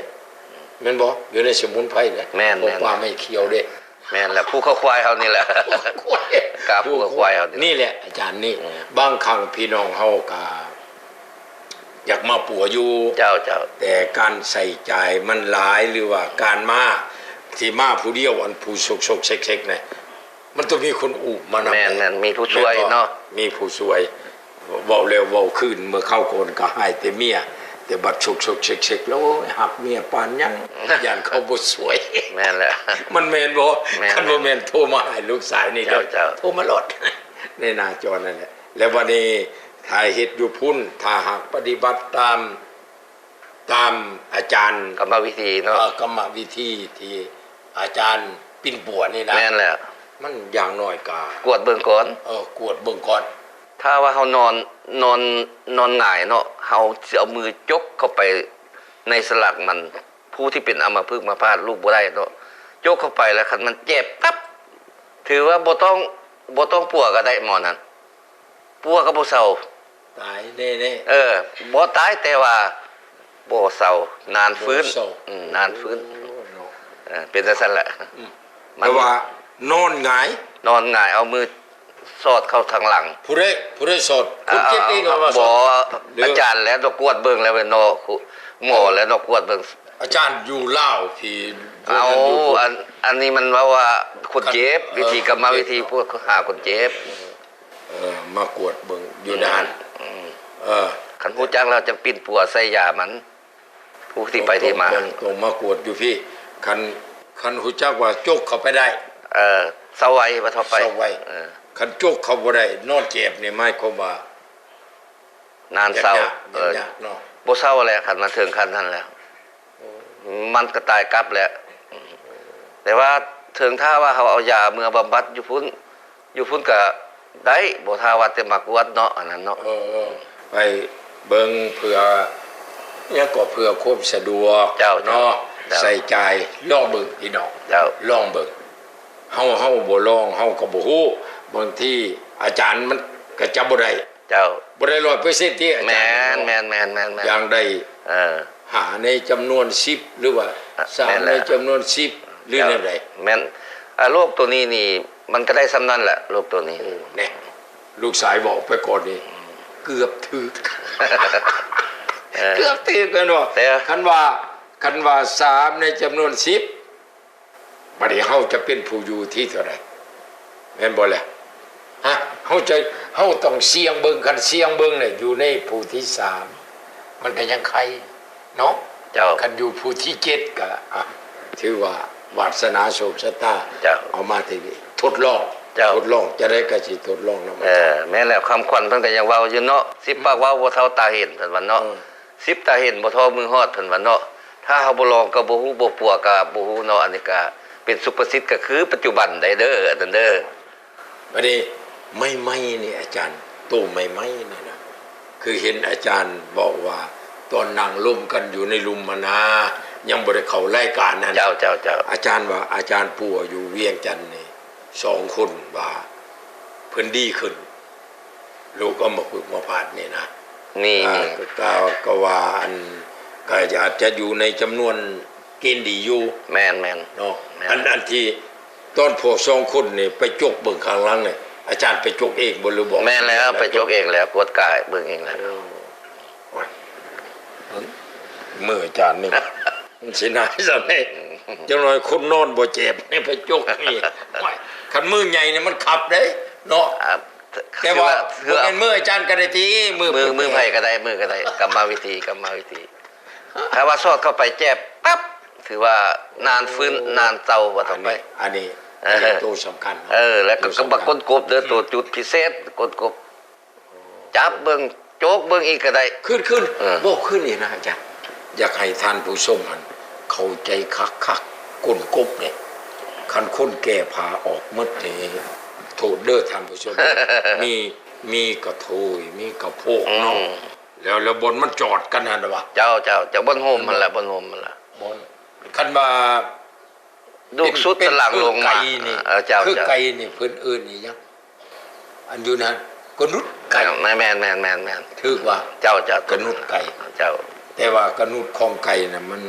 ແມ່ນບໍ່? ຢູ່ໃນສະໝຸນໄພເດ້. ແມ່ນ ເພາະ ແມ່ນ ປ່າໄມ້ຂຽວເດ້. ແມ່ນແຫຼະ ພູເຂົາຄວາຍເຮົານີ້ແຫຼະ ພູເຂົາຄວາຍ ກາພູເຂົາຄວາຍເຮົານີ້ແຫຼະ. ນີ້ແຫຼະອາຈານນີ້ ອືມ ບາງຄັ້ງພີ່ນ້ອງເຮົາກໍຢາກມາປົວຢູ່ ເຈົ້າ ເຈົ້າ ແຕ່ການໃຊ້ຈ່າຍມັນຫຼາຍ ຫຼືວ່າການມາ ທີ່ມາຜູ້ດຽວ ອັນຜູ້ຊົກໆເຊັກໆນະ ມັນຕ້ອງມີຄົນອູ້ມມານຳ. ແມ່ນ ແມ່ນ ມີຜູ້ຊ່ວຍເນາະ ມີຜູ້ຊ່ວຍ. ເວົ້າແລ້ວເວົ້າຄືນ ເມື່ອຄາວກ່ອນກໍຮ້າຍແຕ່ເມຍ ແຕ່ບັດຊົກໆເຊັກໆແລ້ວ ໂອ້ຍ ຮັກເມຍປານຫຍັງ ຢ້ານເຂົາບໍ່ຊ່ວຍ. ແມ່ນແຫຼະ ມັນແມ່ນບໍ່? ແມ່ນ ຄັນບໍ່ແມ່ນໂທມາຫາລູກຊາຍນີ້ເດີ ເຈົ້າ ເຈົ້າ ໂທມາໂລດ ໃນໜ້າຈໍນັ້ນແຫຼະ. ແລ້ວບັດນີ້ຖ້າເຮັດຢູ່ພຸ້ນ ຖ້າຫາກປະຕິບັດຕາມ ຕາມອາຈານ ກຳມະວິທີເນາະ ເອີ ກຳມະວິທີທີ່ອາຈານປິ່ນປົວນີ້ນະ. ແມ່ນແຫຼະ ມັນຢ່າງໜ້ອຍກະ ກວດເບິ່ງກ່ອນ. ເອີ ກວດເບິ່ງກ່ອນ. ຖ້າວ່າເຮົານອນ ນອນ ນອນຫງາຍເນາະ ເຮົາຊິເອົາມືຈົກເຂົ້າໄປໃນສະຫຼັກມັນ ຜູ້ທີ່ເປັນອຳມະພຶກມະພາດ ລຸກບໍ່ໄດ້ເນາະ ຈົກເຂົ້າໄປແລ້ວຄັນມັນເຈັບປັບ ຖືວ່າບໍ່ຕ້ອງ ບໍ່ຕ້ອງປົວກໍໄດ້ໝໍນັ້ນ ປົວກໍບໍ່ເຊົາ. ຕາຍແນ່ໆ. ເອີ ບໍ່ຕາຍ ແຕ່ວ່າບໍ່ເຊົາ ນານຟື້ນ. ບໍ່ເຊົາ. ອືມ ນານຟື້ນ. ໂອ້ ເນາະ ເອີ ເປັນຈັ່ງຊັ້ນແຫຼະ. ອືມ ມັນ ແປວ່ານອນຫງາຍ ນອນຫງາຍ ເອົາມືສອດເຂົ້າທາງຫຼັງ. ຜູ້ໃດ ຜູ້ໃດສອດ? ຄົນເຈັບເອງເອົາມາສອດ? ບໍ່ ອາຈານແຫຼະ ຕ້ອງກວດເບິ່ງແລ້ວເນາະ ໝໍແຫຼະເນາະ ກວດເບິ່ງ. ອາຈານຢູ່ລາວພີ້ ເອົາ ອັນ ອັນນີ້ມັນເວົ້າວ່າຄົນເຈັບ ເອີ ວິທີກຳມະວິທີ ເຈັບເນາະ ພວກຫາຄົນເຈັບ. ເອີ ມາກວດເບິ່ງຢູ່ດ່ານ. ອືມ ເອີ ຄັນຮູ້ຈັກແລ້ວຈັ່ງປິ່ນປົວໃສ່ຢາມັນ ຜູ້ທີ່ໄປທີ່ມາ ຕ້ອງ ຕ້ອງ ຕ້ອງມາກວດຢູ່ພີ້. ຄັນ ຄັນຮູ້ຈັກວ່າຈົກເຂົ້າໄປໄດ້ ເອີ ເຊົາໄວ ວ່າເທົ່າໄປ ເຊົາໄວ. ເອີ ຄັນຈົກເຂົ້າບໍ່ໄດ້ ນອນເຈັບນີ້ ໝາຍຄວາມວ່າ ນານເຊົາ. ຍາກ ເອີ ຍາກເນາະ ບໍ່ເຊົາແຫຼະ ຄັນມາເຖິງຂັ້ນນັ້ນແລ້ວ ໂອ້ ມັນກໍຕາຍກັບແຫຼະ. ແຕ່ວ່າເຖິງຖ້າວ່າເຮົາເອົາຢາເມືອບຳບັດຢູ່ພຸ້ນ ຢູ່ພຸ້ນກໍໄດ້ ບໍ່ຖ້າວ່າແຕ່ມາກວດເນາະ ອັນນັ້ນເນາະ. ເອີ ເອີ ໄປເບິ່ງເພື່ອ ຫຍັງກໍ ເພື່ອຄວາມສະດວກ ເຈົ້າ ເນາະ ເຈົ້າ ໃຊ້ຈ່າຍ ລອງເບິ່ງພີ່ນ້ອງ ເຈົ້າ ລອງເບິ່ງ. ເຮົາ ເຮົາບໍ່ລອງ ເຮົາກໍບໍ່ຮູ້. ບາງທີອາຈານມັນ ກໍຈະບໍ່ໄດ້ ເຈົ້າ ບໍ່ໄດ້ຮ້ອຍເປີເຊັນຕິອາຈານ ແມ່ນ ເນາະ ແມ່ນໆໆໆ ຢ່າງໃດ ເອີ ຫ້າໃນຈຳນວນສິບ ຫຼືວ່າ ອະ ສາມ ແມ່ນແຫຼະ ໃນຈຳນວນສິບ ຫຼື ເຈົ້າ ແນວໃດ ແມ່ນ ອາ ໂລກໂຕນີ້ນີ້ ມັນກໍໄດ້ສ່ຳນັ້ນແຫຼະ ໂລກໂຕນີ້ ໂອ້ ແນ່ ລູກຊາຍເວົ້າໄປກ່ອນນີ້ ເກືອບຖືກ ເອີ ເກືອບຖືກແມ່ນບໍ່? ແຕ່ ຄັນວ່າ ຄັນວ່າສາມໃນຈຳນວນສິບ ບັດນີ້ເຮົາຈະເປັນຜູ້ຢູ່ທີ່ເທົ່າໃດ ແມ່ນບໍ່ລະ? ຮະ ເຮົາຈະ ເຮົາຕ້ອງສ່ຽງເບິ່ງ ຄັນສ່ຽງເບິ່ງແລ້ວຢູ່ໃນຜູ້ທີສາມ ມັນກໍຍັງໄຄເນາະ ເຈົ້າ ຄັນຢູ່ຜູ້ທີເຈັດກໍ ອະ ຖືວ່າວາດສະໜາໂຊກຊະຕາ ເຈົ້າ ເອົາມາທີ່ນີ້ ທົດລອງ ເຈົ້າ ທົດລອງ ຈະໄດ້ກໍຊິທົດລອງນຳ ເອີ ແມ່ນແລ້ວ ຄຳຂວັນເພິ່ນກໍຍັງເວົ້າຢູ່ເນາະ ສິບປາກເວົ້າບໍ່ເທົ່າຕາເຫັນ ເພິ່ນວ່າເນາະ ອືມ ສິບຕາເຫັນບໍ່ທໍ່ມືຮອດ ເພິ່ນວ່າເນາະ ຖ້າເຮົາບໍ່ລອງກໍບໍ່ຮູ້ ບໍ່ປົວກໍບໍ່ຮູ້ເນາະ ອັນນີ້ກໍເປັນສຸພາສິດ ກໍຄືປັດຈຸບັນໄດ້ເດີ ອັນນັ້ນເດີ. ບັດນີ້ ໄມ້ໄມ້ນີ້ອາຈານ ໂຕໄມ້ໄມ້ນີ້ນະ ຄືເຫັນອາຈານເວົ້າວ່າ ຕອນນັ່ງລົມກັນຢູ່ໃນລຸ່ມຫັ້ນນາ ຍັງບໍ່ໄດ້ເຂົ້າລາຍການຫັ້ນ ເຈົ້າ ເຈົ້າ ເຈົ້າ ອາຈານວ່າ ອາຈານປົວຢູ່ວຽງຈັນນີ້ ສອງຄົນວ່າເພິ່ນດີຂຶ້ນ ໂລກອຳມະພຶກມະພາດນີ້ນະ ນີ້ ອ່າ ນີ້ ກໍ ກໍວ່າອັນ ກໍອາດຈະຢູ່ໃນຈຳນວນເກນດີຢູ່ ແມ່ນໆ ເນາະ ແມ່ນ ອັນ ອັນທີ່ຕອນພວກສອງຄົນນີ້ໄປຈົກເບິ່ງຂ້າງຫຼັງນີ້ ອາຈານໄປຈົກເອງບໍ່ ຫຼືບໍ່? ແມ່ນແລ້ວ ໄປຈົກເອງແລ້ວ ກວດກາເບິ່ງເອງແລ້ວ ໂອ້ຍ ມືອາຈານນີ້ ມັນຊິໜ້າຊະແທ້ ຈັກໜ້ອຍຄົນນອນບໍ່ແຈບນີ້ໄປຈົກນີ້ ໂອ້ຍ ຄັນມືໃຫຍ່ນີ້ມັນຂັບເດ້ເນາະ ອ່າ ແຕ່ວ່າ ຖືວ່າ ບໍ່ແມ່ນມືອາຈານກໍໄດ້ຕິ ມື ມື ມືໃຜກໍໄດ້ ມືກໍໄດ້ ກຳມະວິທີ ກຳມະວິທີ ຖ້າວ່າສອດເຂົ້າໄປແຈບປັບ ຖືວ່ານານຟື້ນ ໂອ້ ນານເຊົາວ່າຕໍ່ໄປ ອັນນີ້ ອັນນີ້ ເອີ ອັນນີ້ໂຕສຳຄັນເນາະ ເອີ ແລ້ວກໍ ໂຕສຳຄັນ ກັບກົ້ນກົບເດີ ອືມ ໂຕຈຸດພິເສດ ກົ້ນກົບ ຈັບເບິ່ງ ໂຈກເບິ່ງອີກກໍໄດ້ ຄືນໆ ເອີ ເວົ້າຄືນອີກນະອາຈານ ຢາກໃຫ້ທ່ານຜູ້ຊົມຫັ້ນເຂົ້າໃຈຄັກໆ ກົ້ນກົບນີ້ ຄັນຄົນແກ້ຜ້າອອກໝົດນີ້ ໂທດເດີທ່ານຜູ້ຊົມ ມີ ມີກະໂທຍ ມີກະໂພກເນາະ ອືມ ແລ້ວ ແລ້ວບ່ອນມັນຈອດກັນຫັ້ນນະວ່າ ເຈົ້າ ເຈົ້າ ເຈົ້າ ບ່ອນໂຮມຫັ້ນລະ ບ່ອນໂຮມຫັ້ນລະ ບ່ອນ ຄັນວ່າ ລູກສຸດ ເປັນ ຕະຫຼັງລົງມາ ເອີ ເຈົ້າ ຄືໄກ່ນີ້ເພິ່ນເອີ້ນອີ່ຫຍັງ ອັນຢູ່ນັ້ນ ກະນຸດໄກ່ ແມ່ນໆໆໆ ຖືກວ່າ ເຈົ້າ ເຈົ້າ ກະນຸດໄກ່ ເຈົ້າ ແຕ່ວ່າກະນຸດຂອງໄກ່ນະ ມັນ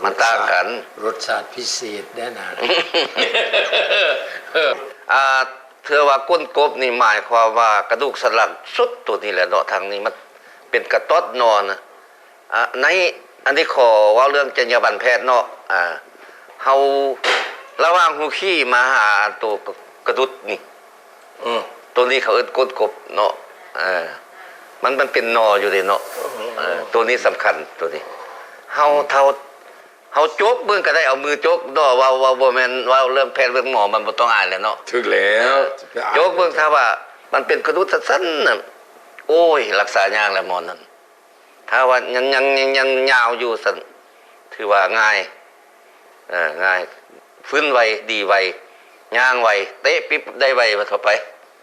ມັນຕ່າງກັນ ລົດຊາດພິເສດແດ່ນະ ອ່າ ເທື່ອວ່າກົ້ນກົບນີ້ ໝາຍຄວາມວ່າກະດູກສັນຫຼັງສຸດໂຕນີ້ແຫຼະເນາະ ທາງນີ້ມັນເປັນກະຕອດໜໍ່ນະ ອ່າ ໃນ ອັນນີ້ຂໍເວົ້າເລື່ອງຈັນຍາບັນແພດເນາະ ອ່າ ເຮົາ ລະຫວ່າງຮູຂີ້ມາຫາໂຕກະ ກະດຸດນີ້ ເອີ ໂຕນີ້ເຂົາເອີ້ນກົ້ນກົບເນາະ ເອີ ມັນ ມັນເປັນໜໍ່ຢູ່ເດເນາະ ເອີ ເອີ ໂຕນີ້ສຳຄັນ ໂຕນີ້ ເຮົາ ອືມ ເຮົາ ເຮົາຈົກເບິ່ງກໍໄດ້ ເອົາມືຈົກເນາະ ເວົ້າ ເວົ້າບໍ່ແມ່ນ ເວົ້າເລື່ອງແພດເລື່ອງໝໍ ມັນບໍ່ຕ້ອງອາຍແຫຼະເນາະ ຖືກແລ້ວ ເອີ ຈົກເບິ່ງ ຖ້າວ່າມັນເປັນກະດູກສັ້ນໆນະ ໂອ້ຍ ລັກສາຍາກແຫຼະໝໍນັ້ນ ຖ້າວ່າຍັງ ຍັງ ຍັງ ຍັງຍາວຢູ່ຊັ້ນ ຖືວ່າງ່າຍ ເອີ ງ່າຍ ຟື້ນໄວ ດີໄວ ຍ່າງໄວ ເຕະປິບໄດ້ໄວວ່າເທົ່າໄປ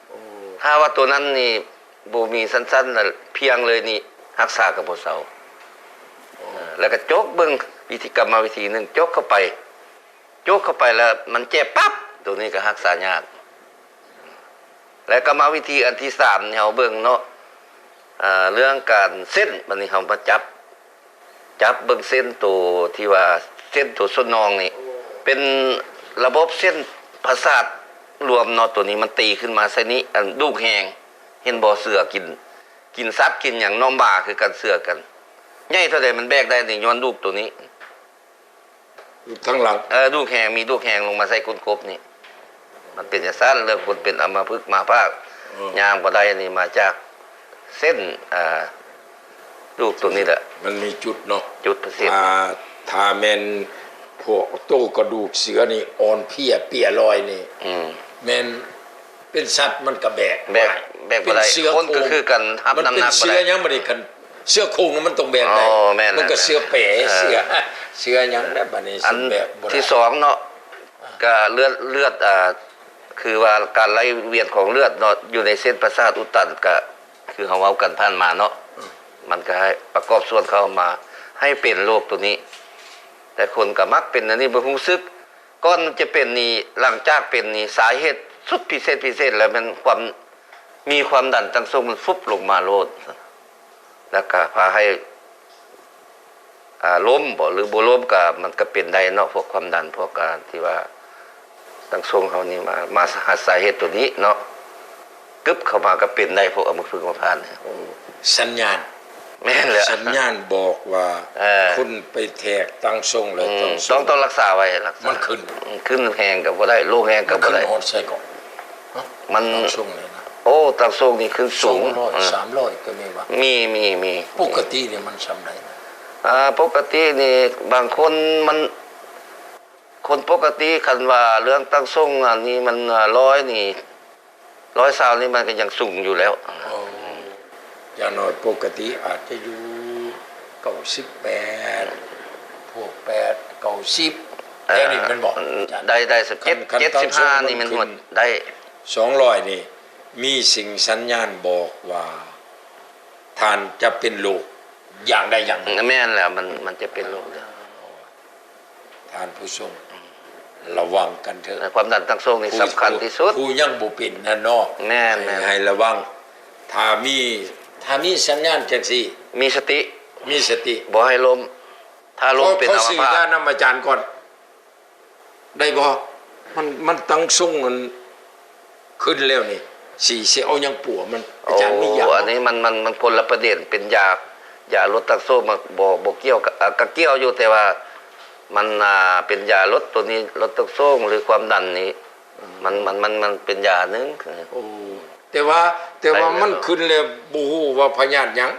ໂອ້ ຖ້າວ່າໂຕນັ້ນນີ້ບໍ່ມີສັ້ນໆ ລະພຽງເລີຍນີ້ ຮັກສາກໍບໍ່ເຊົາ ໂອ້ ເອີ ແລ້ວກໍຈົກເບິ່ງ ວິທີກຳມະວິທີໜຶ່ງ ຈົກເຂົ້າໄປ ຈົກເຂົ້າໄປແລ້ວມັນເຈັບປັບ ໂຕນີ້ກໍຮັກສາຍາກ ແລະ ກຳມະວິທີອັນທີສາມນີ້ເຮົາເບິ່ງເນາະ ເອີ ເລື່ອງການເສັ້ນ ບັດນີ້ເຮົາມາຈັບ ຈັບເບິ່ງເສັ້ນໂຕທີ່ວ່າ ເສັ້ນໂຕສົ້ນໜອງນີ້ ເປັນລະບົບເສັ້ນປະສາດລວມເນາະ ໂຕນີ້ມັນຕີຂຶ້ນມາໃສ່ນີ້ ອັນດູກແຮງ ເຫັນບໍ່ ເສືອກິນ ກິນສັດກິນຫຍັງເນາະ ໝາຄືກັນ ເສືອກັນ ໃຫຍ່ເທົ່າໃດມັນແບກໄດ້ນີ້ ຍ້ອນດູກໂຕນີ້. ຢູ່ທາງຫຼັງ ເອີ ດູກແຮງ ມີດູກແຮງລົງມາໃສ່ກົ້ນກົບນີ້ ມັນເປັນຈັ່ງຊັ້ນ ເລື່ອງຄົນເປັນອຳມະພຶກມາພາກ ເອີ ຍ່າງບໍ່ໄດ້ນີ້ມາຈາກເສັ້ນ ອ່າ ດູກໂຕນີ້ແຫຼະ ມັນມີຈຸດເນາະ ຈຸດພິເສດ ຖ້າ ຖ້າແມ່ນພວກໂຕກະດູກເສືອນີ້ອ່ອນເພຍເປຍລອຍນີ້ ອືມ ແມ່ນ ເປັນສັດມັນກໍແບກ ແບກ ແບກບໍ່ໄດ້ ຄົນກໍຄືກັນ ຮັບນ້ຳໜັກບໍ່ໄດ້ ມັນເປັນເສືອຫຍັງບັດນີ້ ຄັນເສືອໂຄ່ງມັນຕ້ອງແບກໄດ້ ອໍ ແມ່ນ ມັນກໍເສືອແປ ເອີ ເສືອ ເສືອຫຍັງແລ້ວບັດນີ້ ອັນແບກບໍ່ໄດ້ ທີສອງເນາະ ກໍເລືອດ ເລືອດ ອ່າ ຄືວ່າການໄຫຼວຽນຂອງເລືອດເນາະ ຢູ່ໃນເສັ້ນປະສາດອຸດຕັນ ກໍຄືເຮົາເວົ້າກັນຜ່ານມາເນາະ ອືມ ມັນກໍໃຫ້ປະກອບສ່ວນເຂົ້າມາໃຫ້ເປັນໂລກໂຕນີ້ ແຕ່ຄົນກໍມັກເປັນອັນນີ້ບໍ່ຮູ້ສຶກ ກ່ອນຈະເປັນນີ້ ຫຼັງຈາກເປັນນີ້ ສາເຫດສຸດພິເສດ ພິເສດແລ້ວແມ່ນຄວາມ ມີຄວາມດັນຕັ້ງຊົງມັນຟຸບລົງມາໂລດ ແລ້ວກະພາໃຫ້ ອາ ລົ້ມບໍ ຫຼືບໍ່ລົ້ມກະ ມັນກະເປັນໄດ້ເນາະ ພວກຄວາມດັນ ພວກການທີ່ວ່າຕັ້ງຊົງເຮົານີ້ມາ ມາຫາສາເຫດໂຕນີ້ເນາະ ກຶບເຂົ້າມາກະເປັນໄດ້ ພວກອາໝຶກຝື່ນຂອງທ່ານນີ້. ໂອ້ ສັນຍານ ແມ່ນແລ້ວ ສັນຍານບອກວ່າ ເອີ ຄົນໄປແທກຕັ້ງຊົງແລ້ວ ອືມ ຕັ້ງຊົງ ຕ້ອງ ຕ້ອງລັກສາໄວ້ ລັກສາ ມັນຂຶ້ນ ອືມ ຂຶ້ນແຮງກະບໍ່ໄດ້ ລົງແຮງກະບໍ່ໄດ້ ມັນຂຶ້ນຮອດໃສເກາະ? ຮະ? ມັນ ຕັ້ງຊົງນີ້ນະ ໂອ້ ຕັ້ງຊົງນີ້ຂຶ້ນສູງ ສອງຮ້ອຍ ເອີ ສາມຮ້ອຍກະມີວະ? ມີ ມີ ມີ ປົກກະຕິນີ້ມັນສ່ຳໃດນະ? ອາ ປົກກະຕິນີ້ບາງຄົນມັນ ຄົນປົກກະຕິຄັນວ່າເລື່ອງຕັ້ງຊົງອັນນີ້ມັນ ອາ ຮ້ອຍນີ້ ຮ້ອຍຊາວນີ້ມັນກະຍັງສູງຢູ່ແລ້ວ. ໂອ້ ຢ່າງໜ້ອຍປົກກະຕິອາດຈະຢູ່ເກົ້າສິບແປດ ພວກແປດ ເກົ້າສິບ ເອີ ແຖວນີ້ແມ່ນບໍ່? ໄດ້ ໄດ້ ເຈັດ ເຈັດສິບຫ້ານີ້ແມ່ນຫົວໄດ້ ສອງຮ້ອຍນີ້ ມີສິ່ງສັນຍານບອກວ່າທ່ານຈະເປັນໂລກຢ່າງໃດຢ່າງໜຶ່ງ. ແມ່ນແລ້ວ ມັນ ມັນຈະເປັນໂລກ. ທ່ານຜູ້ຊົມ ລະວັງກັນເທີ້ ຄວາມດັນຕັ້ງຊົງນີ້ ຜູ້ ສຳຄັນທີ່ສຸດ ຜູ້ຍັງບໍ່ເປັນຫັ້ນເນາະ. ແມ່ນໆ ໃຫ້ລະວັງ ຖ້າມີ ຖ້າມີສັນຍານຈັ່ງຊີ້ ມີສະຕິ ມີສະຕິ ບໍ່ໃຫ້ລົ້ມ ຖ້າລົ້ມເປັນອາມະພາດ. ຂໍຊື້ຢານຳອາຈານກ່ອນ ໄດ້ບໍ່? ມັນ ມັນຕັ້ງຊົງ ອັນ ຂຶ້ນແລ້ວນີ້ ຊິ ຊິເອົາຫຍັງປົວມັນ? ອາຈານມີຢາບໍ່? ໂອ້ ອັນນີ້ມັນ ມັນ ມັນຄົນລະປະເດັນ ເປັນຢາ ຢາລົດຕັ້ງຊົງ ມັນບໍ່ ບໍ່ກ່ຽວ ກະ ອາ ກະກ່ຽວຢູ່ ແຕ່ວ່າມັນ ອາ ເປັນຢາລົດໂຕນີ້ ລົດຕັ້ງຊົງ ຫຼືຄວາມດັນນີ້ ອືມ ມັນ ມັນ ມັນ ມັນເປັນຢາໜຶ່ງ. ໂອ້ ແຕ່ວ່າ ແຕ່ວ່າມັນຂຶ້ນແລ້ວ ບໍ່ຮູ້ວ່າພະຍາດຫຍັງ.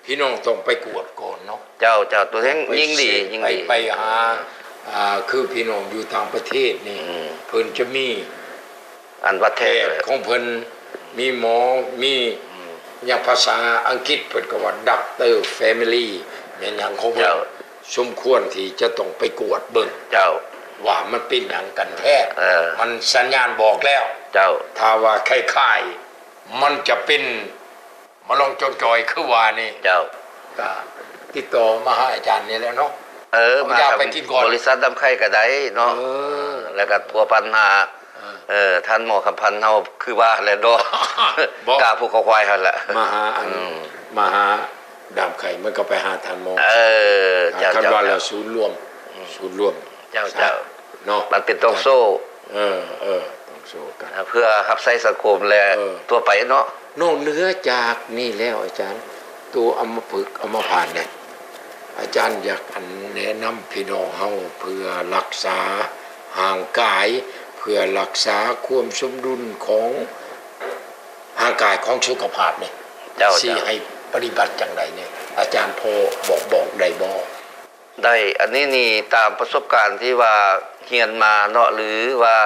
ພີ່ນ້ອງຕ້ອງໄປກວດກ່ອນເນາະ. ເຈົ້າ ເຈົ້າ ຕົວແຮງ ໄປ ຍິ່ງດີ ເຊັກ ຍິ່ງດີ ໄປ ໄປຫາ ອ່າ ຄືພີ່ນ້ອງຢູ່ຕ່າງປະເທດນີ້ ອືມ ເພິ່ນຈະມີ ອັນວັດແທກ ແພດຂອງເພິ່ນ ມີໝໍ ມີ ອືມ ຫຍັງ ພາສາອັງກິດເພິ່ນກະວ່າ ດັອກເຕີ ແຟມິລີ ແມ່ນຫຍັງຂອງເພິ່ນ. ເຈົ້າ ສົມຄວນທີ່ຈະຕ້ອງໄປກວດເບິ່ງ ເຈົ້າ ວ່າມັນເປັນຫຍັງກັນແທ້. ເອີ ມັນສັນຍານບອກແລ້ວ. ເຈົ້າ ຖ້າວ່າຄ້າຍໆ ມັນຈະເປັນ ມະລອງຈ່ອງຈ່ອຍຄືວ່ານີ້ ເຈົ້າ ກະຕິດຕໍ່ມາຫາອາຈານນີ້ແຫຼະເນາະ. ເອີ ເອົາຢາໄປກິນກ່ອນ ມາທາງບໍລິສັດດຳໄຄກະໄດ້ເນາະ. ເອີ ແລ້ວກະພົວພັນຫາ ເອີ ເອີ ທ່ານໝໍຄຳພັນເຮົາຄືວ່າແຫຼະເນາະ. ກ້າຜູກຄໍຄວາຍຫັ້ນແຫຼະ ມາຫາອັນ ອືມ ມາຫາດຳໄຄ ມັນກະໄປຫາທ່ານໝໍ. ເອີ ເຈົ້າ ຄັນວ່າແລ້ວ ເຈົ້າ ສູນລວມ ອືມ ສູນລວມ ເຈົ້າ ເຈົ້າ ເນາະ ມັນເປັນຕ່ອງໂສ້. ເອີ ເອີ ຕ້ອງໂຊກັນ ເພື່ອຮັບໃຊ້ສັງຄົມ ແລະ ເອີ ທົ່ວໄປເນາະ. ນອກເໜືອຈາກນີ້ແລ້ວ ອາຈານ ໂຕອຳມະພຶກອຳມະພາດນີ້ ອາຈານຢາກ ອັນ ແນະນຳພີ່ນ້ອງເຮົາ ເພື່ອຮັກສາຮ່າງກາຍ ເພື່ອຮັກສາຄວາມສົມດຸນຂອງຮ່າງກາຍ ຂອງສຸຂະພາບນີ້ ເຈົ້າ ຊິ ເຈົ້າ ໃຫ້ປະຕິບັດຈັ່ງໃດນີ້ ອາຈານພໍບອກ ບອກໄດ້ບໍ່? ໄດ້ ອັນນີ້ນີ້ຕາມປະສົບການທີ່ວ່າຮຽນມາເນາະ ຫຼືວ່າ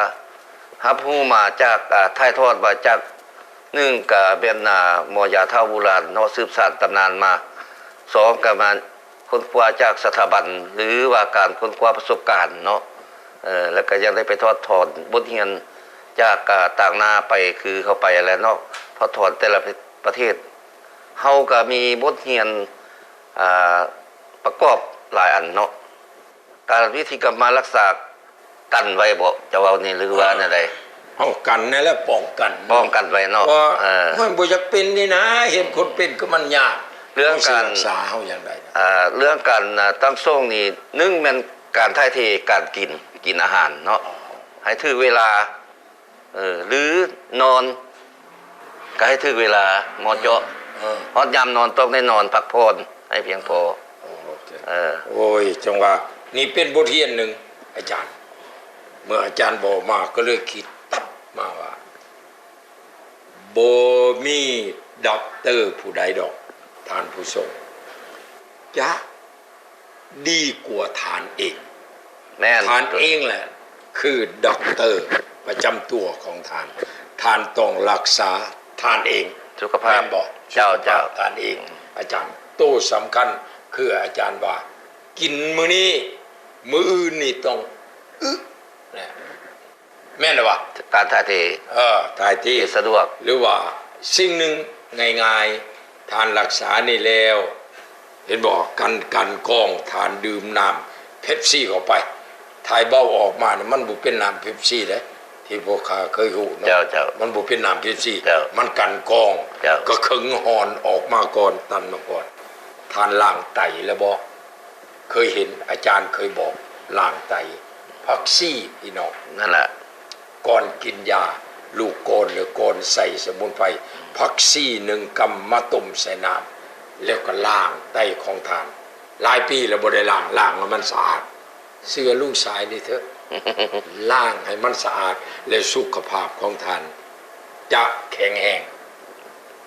ຮັບຮູ້ມາຈາກ ອາ ຖ່າຍທອດມາຈາກ ໜຶ່ງກະແມ່ນ ອາ ໝໍຢາທ້າວບູຮານເນາະ ສືບສານຕຳນານມາ. ສອງກະມາຄົ້ນຄວ້າຈາກສະຖາບັນ ຫຼືວ່າການຄົ້ນຄວ້າປະສົບການເນາະ ເອີ ແລ້ວກະຍັງໄດ້ໄປຖອດຖອນບົດຮຽນຈາກ ອາ ຕາງໜ້າໄປ ຄືເຂົ້າໄປຫັ້ນແຫຼະເນາະ ຖອດຖອນແຕ່ລະປະເທດ. ເຮົາກະມີບົດຮຽນ ອາ ປະກອບຫຼາຍອັນເນາະ ການ ວິທີກຳມານລັກສາກັນໄວ້ບໍ ຈະເວົ້ານີ້ ຫຼືວ່າແນວໃດ? ເຮົາກັນນັ້ນແຫຼະ ປ້ອງກັນ ປ້ອງກັນໄວ້ເນາະ ວ່າ ເອີ ມັນບໍ່ຢາກເປັນນີ້ນະ ເຫັນຄົນເປັນກະມັນຍາກ. ເລື່ອງການ ເຮົາຊິລັກສາເຮົາຢ່າງໃດ? ເອີ ເລື່ອງການ ອາ ຕັ້ງຊົງນີ້ ໜຶ່ງແມ່ນການຖ່າຍເທການກິນ ກິນອາຫານເນາະ ໃຫ້ຖືກເວລາ ເອີ ຫຼືນອນກະໃຫ້ຖືກເວລາ ໝໍເຈາະ ເອີ ຮອດຍາມນອນຕ້ອງໄດ້ນອນພັກຜ່ອນໃຫ້ພຽງພໍ. ໂອເຄ ເອີ ໂອ້ຍ ຈັ່ງວ່າ ນີ້ເປັນບົດຮຽນໜຶ່ງ ອາຈານ ເມື່ອອາຈານບອກມາ ກະເລີຍຄິດຕັບມາວ່າ ບໍ່ມີດັອກເຕີຜູ້ໃດດອກ ທ່ານຜູ້ຊົມ ຈະ ດີກວ່າທ່ານເອງ. ແມ່ນ ທ່ານເອງແຫຼະຄືດັອກເຕີປະຈຳຕົວຂອງທ່ານ. ທ່ານຕ້ອງລັກສາທ່ານເອງ ສຸຂະພາບ ແມ່ນບໍ່? ເຈົ້າ ສຸຂະພາບ ເຈົ້າ ທ່ານເອງ. ອາຈານ ໂຕສຳຄັນຄືອາຈານວ່າ ກິນມື້ນີ້ ມື້ອື່ນນີ້ຕ້ອງອຶນະ. ແມ່ນແລ້ວວະ? ການຖ່າຍເທ ເອີ ຖ່າຍເທສະດວກ ຫຼືວ່າສິ່ງໜຶ່ງງ່າຍໆ ທ່ານລັກສານີ້ແລ້ວ ເຫັນບໍ່? ກັນ ກັນກອງ ທ່ານດື່ມນ້ຳເປັບຊີເຂົ້າໄປ ຖ່າຍເບົາອອກມານີ້ ມັນບໍ່ເປັນນ້ຳເປັບຊີເດ້ ທີ່ ທີ່ພວກຂ້າເຄີຍຮູ້ເນາະ ເຈົ້າ ເຈົ້າ ມັນບໍ່ເປັນນ້ຳເປັນສີ ເຈົ້າ ມັນກັ່ນກອງ ເຈົ້າ ກໍເຄິ່ງຮ່ອນອອກມາກ່ອນ ຕັນມາກ່ອນ. ທ່ານລ້າງໄຕແລ້ວບໍ່? ເຄີຍເຫັນອາຈານເຄີຍບອກລ້າງໄຕ ຜັກຊີພີ່ນ້ອງ ນັ້ນລະ ກ່ອນກິນຢາ ລູກກ່ອນ ຫຼື ກ່ອນໃສ່ສະໝຸນໄພ ຜັກຊີໜຶ່ງກຳມາຕົ້ມໃສ່ນ້ຳ ແລ້ວກໍລ້າງໄຕຂອງທ່ານ. ຫຼາຍປີແລ້ວບໍ່ໄດ້ລ້າງ ລ້າງໃຫ້ມັນສະອາດ. ເຊື່ອລຸງສາຍນີ້ເຖາະ ລ້າງໃຫ້ມັນສະອາດ ແລ້ວສຸຂະພາບຂອງທ່ານຈະແຂງແຮງ.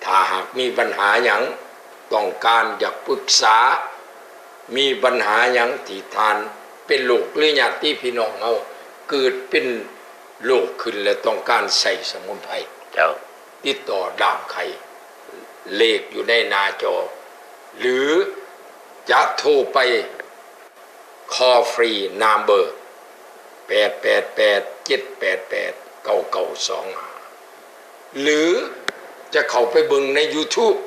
ຖ້າຫາກມີບັນຫາຫຍັງ ຕ້ອງການຢາກປຶກສາ ມີບັນຫາຫຍັງທີ່ທ່ານເປັນໂລກ ຫຼື ຍາດຕິພີ່ນ້ອງເຮົາເກີດເປັນໂລກຂຶ້ນ ແລະ ຕ້ອງການໃຊ້ສະໝຸນໄພ ເຈົ້າ ຕິດຕໍ່ດາມໄຂ່ ເລກຢູ່ໃນໜ້າຈໍ ຫຼື ຈະໂທໄປ Call free number ແປດແປດແປດ ເຈັດແປດແປດ ເກົ້າເກົ້າສອງຫ້າ ຫຼື ຈະເຂົ້າໄປເບິ່ງໃນ YouTube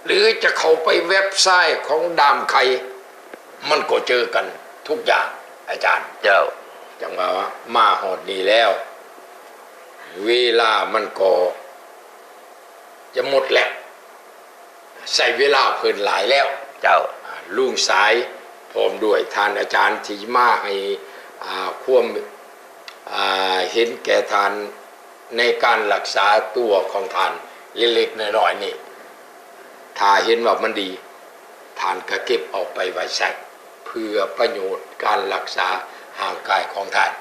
ຫຼື ຈະເຂົ້າໄປເວັບໄຊຂອງດາມໄຂ່ ມັນກໍເຈີກັນທຸກຢ່າງ ອາຈານ. ເຈົ້າ. ຈັ່ງວ່າມາຮອດນີ້ແລ້ວ ເວລາມັນກໍຈະໝົດແລ້ວ ໃຊ້ເວລາເພິ່ນຫຼາຍແລ້ວ. ເຈົ້າ. ລຸງສາຍ ພ້ອມດ້ວຍທ່ານອາຈານທີ່ມາໃຫ້ ອ່າ ຄວາມ ອ່າ ເຫັນແກ່ທ່ານໃນການລັກສາຕົວຂອງທ່ານເລັກໆນ້ອຍໆນີ້ ຖ້າເຫັນວ່າມັນດີ ທ່ານກໍເກັບເອົາໄປໄວ້ໃຊ້ ເພື່ອປະໂຫຍດການລັກສາຮ່າງກາຍຂອງທ່ານ.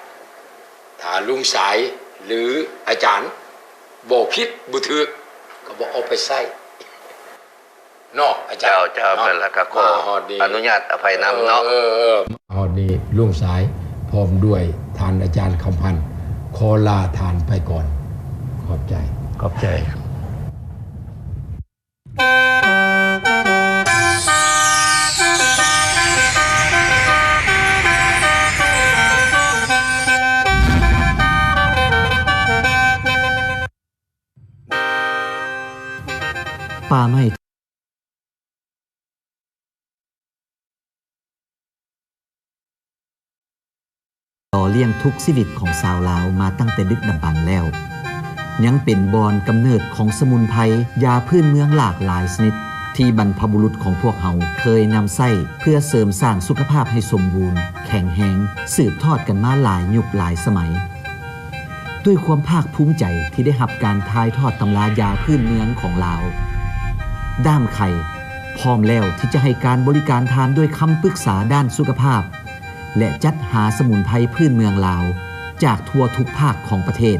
ຖ້າລຸງສາຍ ຫຼື ອາຈານ ເວົ້າຜິດບໍ່ຖືກ ກໍບໍ່ເອົາໄປໃຊ້ເນາະ ອາຈານ. ເຈົ້າ ເຈົ້າ ເນາະ ແມ່ນລະ ກໍຂໍ ມາຮອດນີ້ ອະນຸຍາດອະໄພນຳເນາະ. ເອີ ເອີ ເອີ ມາຮອດນີ້ ລຸງສາຍ ພ້ອມດ້ວຍທ່ານອາຈານຄຳພັນ ຂໍລາທ່ານໄປກ່ອນ. ຂອບໃຈ. ຂອບໃຈ. ປ່າໄມ້ ຫຼໍ່ລ້ຽງທຸກຊີວິດຂອງຊາວລາວມາຕັ້ງແຕ່ດຶກດຳບັນແລ້ວ, ຍັງເປັນບ່ອນກຳເນີດຂອງສະໝຸນໄພ ຢາພື້ນເມືອງຫຼາກຫຼາຍຊະນິດ ທີ່ບັນພະບຸລຸດຂອງພວກເຮົາເຄີຍນຳໃຊ້ເພື່ອເສີມສ້າງສຸຂະພາບໃຫ້ສົມບູນ, ແຂງແຮງ, ສືບທອດກັນມາຫຼາຍຍຸກຫຼາຍສະໄໝ. ດ້ວຍຄວາມພາກພູມໃຈທີ່ໄດ້ຮັບການຖ່າຍທອດຕຳລາຢາພື້ນເມືອງຂອງລາວ, ດ້າມໄຂ່ ພ້ອມແລ້ວທີ່ຈະໃຫ້ການບໍລິການທ່ານດ້ວຍຄຳປຶກສາດ້ານສຸຂະພາບ ແລະ ຈັດຫາສະໝຸນໄພພື້ນເມືອງລາວຈາກທົ່ວທຸກພາກຂອງປະເທດ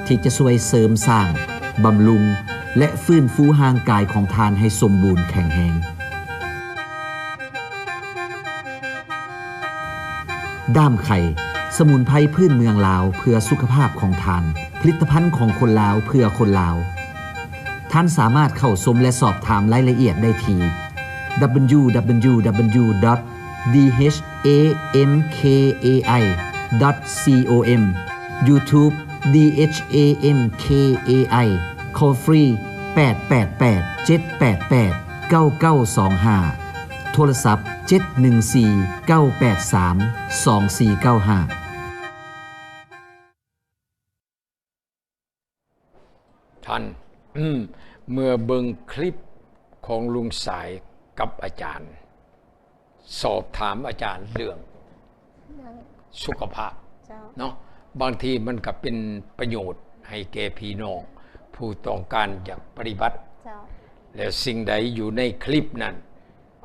ທີ່ຈະຊ່ວຍເສີມສ້າງ, ບຳລຸງ ແລະ ຟື້ນຟູຮ່າງກາຍຂອງທ່ານໃຫ້ສົມບູນແຂງແຮງ. ດ້າມໄຂ່ ສະໝຸນໄພພື້ນເມືອງລາວເພື່ອສຸຂະພາບຂອງທ່ານ, ຜະລິດຕະພັນຂອງຄົນລາວເພື່ອຄົນລາວ. ທ່ານສາມາດເຂົ້າຊົມ ແລະ ສອບຖາມລາຍລະອຽດໄດ້ທີ່ www.dhamkai.com, YouTube Dhamkai, call free ແປດແປດແປດ ເຈັດແປດແປດ ເກົ້າເກົ້າສອງຫ້າ, ໂທລະສັບ ເຈັດໜຶ່ງສີ່ ເກົ້າແປດສາມ ສອງສີ່ເກົ້າຫ້າ. ທ່ານ ເມື່ອເບິ່ງຄລິບຂອງລຸງສາຍກັບອາຈານ ສອບຖາມອາຈານເລື່ອງ ເລື່ອງ ສຸຂະພາບ ເຈົ້າ ເນາະ, ບາງທີມັນກໍເປັນປະໂຫຍດໃຫ້ແກ່ພີ່ນ້ອງຜູ້ຕ້ອງການຢາກປະຕິບັດ ເຈົ້າ ແລະ ສິ່ງໃດຢູ່ໃນຄລິບນັ້ນ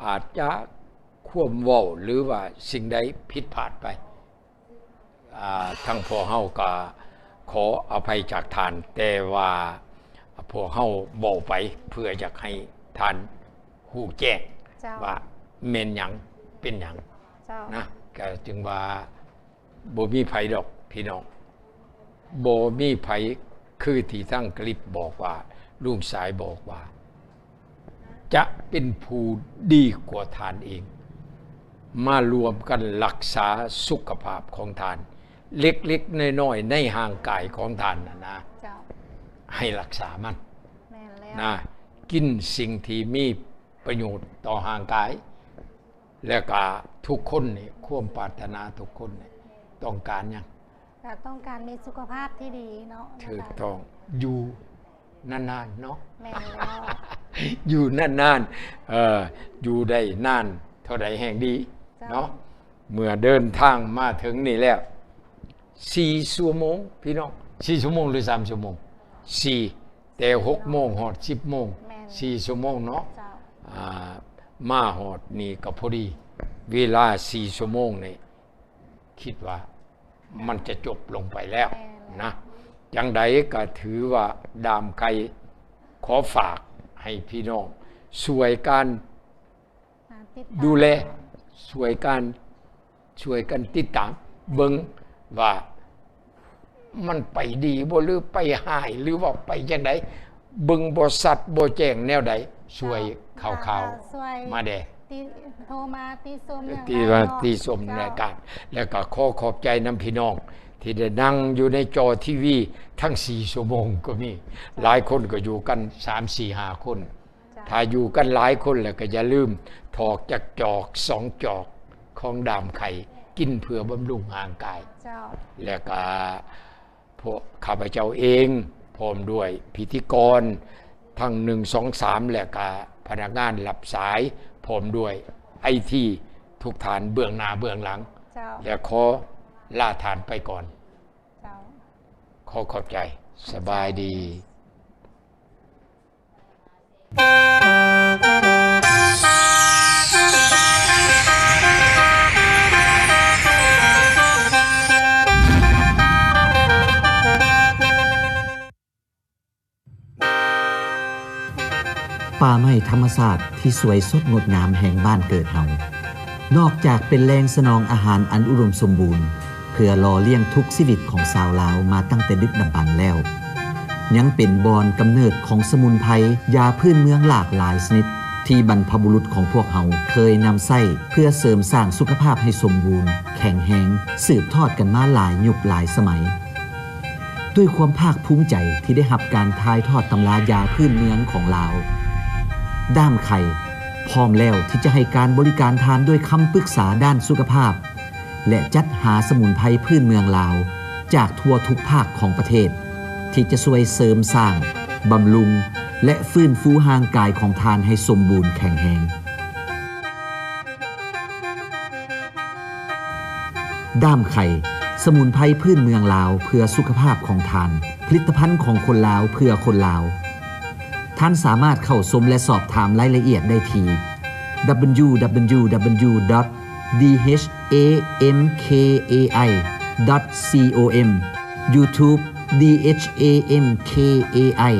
ອາດຈະຄວາມເວົ້າ ຫຼືວ່າສິ່ງໃດຜິດພາດໄປ ອ່າ ທາງພວກເຮົາກໍຂໍອະໄພຈາກທ່ານ, ແຕ່ວ່າພວກເຮົາເວົ້າໄປເພື່ອຢາກໃຫ້ທ່ານຮູ້ແຈ້ງ ເຈົ້າ ວ່າແມ່ນຫຍັງເປັນຫຍັງ ເຈົ້າ ນະ, ກໍຈຶ່ງວ່າບໍ່ມີໃຜດອກພີ່ນ້ອງ, ບໍ່ມີໃຜ ຄືທີ່ທາງຄລິບບອກວ່າ ລຸງສາຍບອກວ່າ ຈະເປັນຜູ້ດີກວ່າທ່ານເອງ ມາລວມກັນລັກສາສຸຂະພາບຂອງທ່ານ ເລັກໆນ້ອຍໆໃນຮ່າງກາຍຂອງທ່ານນັ້ນນະ ເຈົ້າ ໃຫ້ລັກສາມັນ ແມ່ນແລ້ວ ນະ, ກິນສິ່ງທີ່ມີປະໂຫຍດຕໍ່ຮ່າງກາຍ ແລ້ວກະທຸກຄົນນີ້ ຄວາມປາດຖະໜາທຸກຄົນນີ້ ຕ້ອງການຫຍັງ? ກໍຕ້ອງການມີສຸຂະພາບທີ່ດີເນາະ. ຖືກຕ້ອງ. ຢູ່ນານໆເນາະ. ແມ່ນແລ້ວ. ຢູ່ນານໆ ເອີ ຢູ່ໄດ້ນານເທົ່າໃດແຮ່ງດີ. ເຈົ້າ. ເນາະ. ເມື່ອເດີນທາງມາເຖິງນີ້ແລ້ວ ສີ່ຊົ່ວໂມງພີ່ນ້ອງ, ສີ່ຊົ່ວໂມງ ຫຼື ສາມຊົ່ວໂມງ? ສີ່ ແຕ່ຫົກໂມງຮອດສິບໂມງ. ແມ່ນ. ສີ່ຊົ່ວໂມງເນາະ. ເຈົ້າ. ອ່າ ມາຮອດນີ້ກໍພໍດີ ເວລາສີ່ຊົ່ວໂມງນີ້ ຄິດວ່າມັນຈະຈົບລົງໄປແລ້ວ. ແມ່ນແລ້ວ. ນະ. ຈັ່ງໃດກໍຖືວ່າດາມໄຄຂໍຝາກໃຫ້ພີ່ນ້ອງຊ່ວຍກັນ ອ່າ ຕິດຕາມ ດູແລ ຊ່ວຍກັນ ຊ່ວຍກັນຕິດຕາມເບິ່ງວ່າມັນໄປດີບໍ່ ຫຼື ໄປຮ້າຍ ຫຼືວ່າໄປຈັ່ງໃດ. ເບິ່ງບໍ່ຊັດບໍ່ແຈ້ງແນວໃດ ຊ່ວຍ ເຈົ້າ ຂ່າວໆ ກໍຊ່ວຍມາແດ່ ຕິ ໂທມາຕິຊົມ ຕິວ່າຕິຊົມ ເຈົ້າ ໃນການ ແລ້ວກໍຂໍຂອບໃຈນຳພີ່ນ້ອງທີ່ໄດ້ນັ່ງຢູ່ໃນຈໍທີວີທັງສີ່ຊົ່ວໂມງກໍມີ. ເຈົ້າ. ຫຼາຍຄົນກໍຢູ່ກັນສາມ ສີ່ ຫ້າຄົນ. ເຈົ້າ. ຖ້າຢູ່ກັນຫຼາຍຄົນແລ້ວກໍຢ່າລືມຖອກຈັກຈອກສອງຈອກຂອງດາມໄຄ ກິນເພື່ອບຳລຸງຮ່າງກາຍ. ເຈົ້າ. ແລ້ວກໍ ພວກຂ້າພະເຈົ້າເອງ ພ້ອມດ້ວຍພິທີກອນທັງ ໜຶ່ງ ສອງ ສາມ ແລະກະພະນັກງານຮັບສາຍ ພ້ອມດ້ວຍໄອທີ ທຸກທ່ານເບື້ອງໜ້າເບື້ອງຫຼັງ. ເຈົ້າ. ແລະຂໍລາທ່ານໄປກ່ອນ. ເຈົ້າ. ຂໍຂອບໃຈ. ສະບາຍດີ. ປ່າໄມ້ທຳມະຊາດທີ່ສວຍສົດງົດງາມແຫ່ງບ້ານເກີດເຮົາ ນອກຈາກເປັນແຫຼ່ງສະໜອງອາຫານອັນອຸດົມສົມບູນ ເພື່ອຫຼໍ່ລ້ຽງທຸກຊີວິດຂອງຊາວລາວມາຕັ້ງແຕ່ດຶກດຳບັນແລ້ວ, ຍັງເປັນບ່ອນກຳເນີດຂອງສະໝຸນໄພຢາພື້ນເມືອງຫຼາກຫຼາຍຊະນິດ ທີ່ບັນພະບຸລຸດຂອງພວກເຮົາເຄີຍນຳໃຊ້ເພື່ອເສີມສ້າງສຸຂະພາບໃຫ້ສົມບູນ, ແຂງແຮງ, ສືບທອດກັນມາຫຼາຍຍຸກຫຼາຍສະໄໝ. ດ້ວຍຄວາມພາກພູມໃຈທີ່ໄດ້ຮັບການຖ່າຍທອດຕຳລາຢາພື້ນເມືອງຂອງລາວ, ດ້າມໄຄ ພ້ອມແລ້ວທີ່ຈະໃຫ້ການບໍລິການທ່ານດ້ວຍຄຳປຶກສາດ້ານສຸຂະພາບ ແລະ ຈັດຫາສະໝຸນໄພພື້ນເມືອງລາວຈາກທົ່ວທຸກພາກຂອງປະເທດ ທີ່ຈະຊ່ວຍເສີມສ້າງ, ບຳລຸງ ແລະ ຟື້ນຟູຮ່າງກາຍຂອງທ່ານໃຫ້ສົມບູນແຂງແຮງ. ດ້າມໄຄ ສະໝຸນໄພພື້ນເມືອງລາວເພື່ອສຸຂະພາບຂອງທ່ານ, ຜະລິດຕະພັນຂອງຄົນລາວເພື່ອຄົນລາວ. ທ່ານສາມາດເຂົ້າຊົມ ແລະ ສອບຖາມລາຍລະອຽດໄດ້ທີ່ www.dhamkai.com, YouTube DHAMKAI,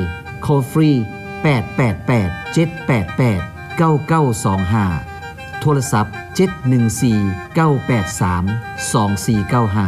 call free ແປດແປດແປດ ເຈັດແປດແປດ ເກົ້າເກົ້າສອງຫ້າ, ໂທລະສັບ ເຈັດໜຶ່ງສີ່ ເກົ້າແປດສາມ ສອງສີ່ເກົ້າຫ້າ.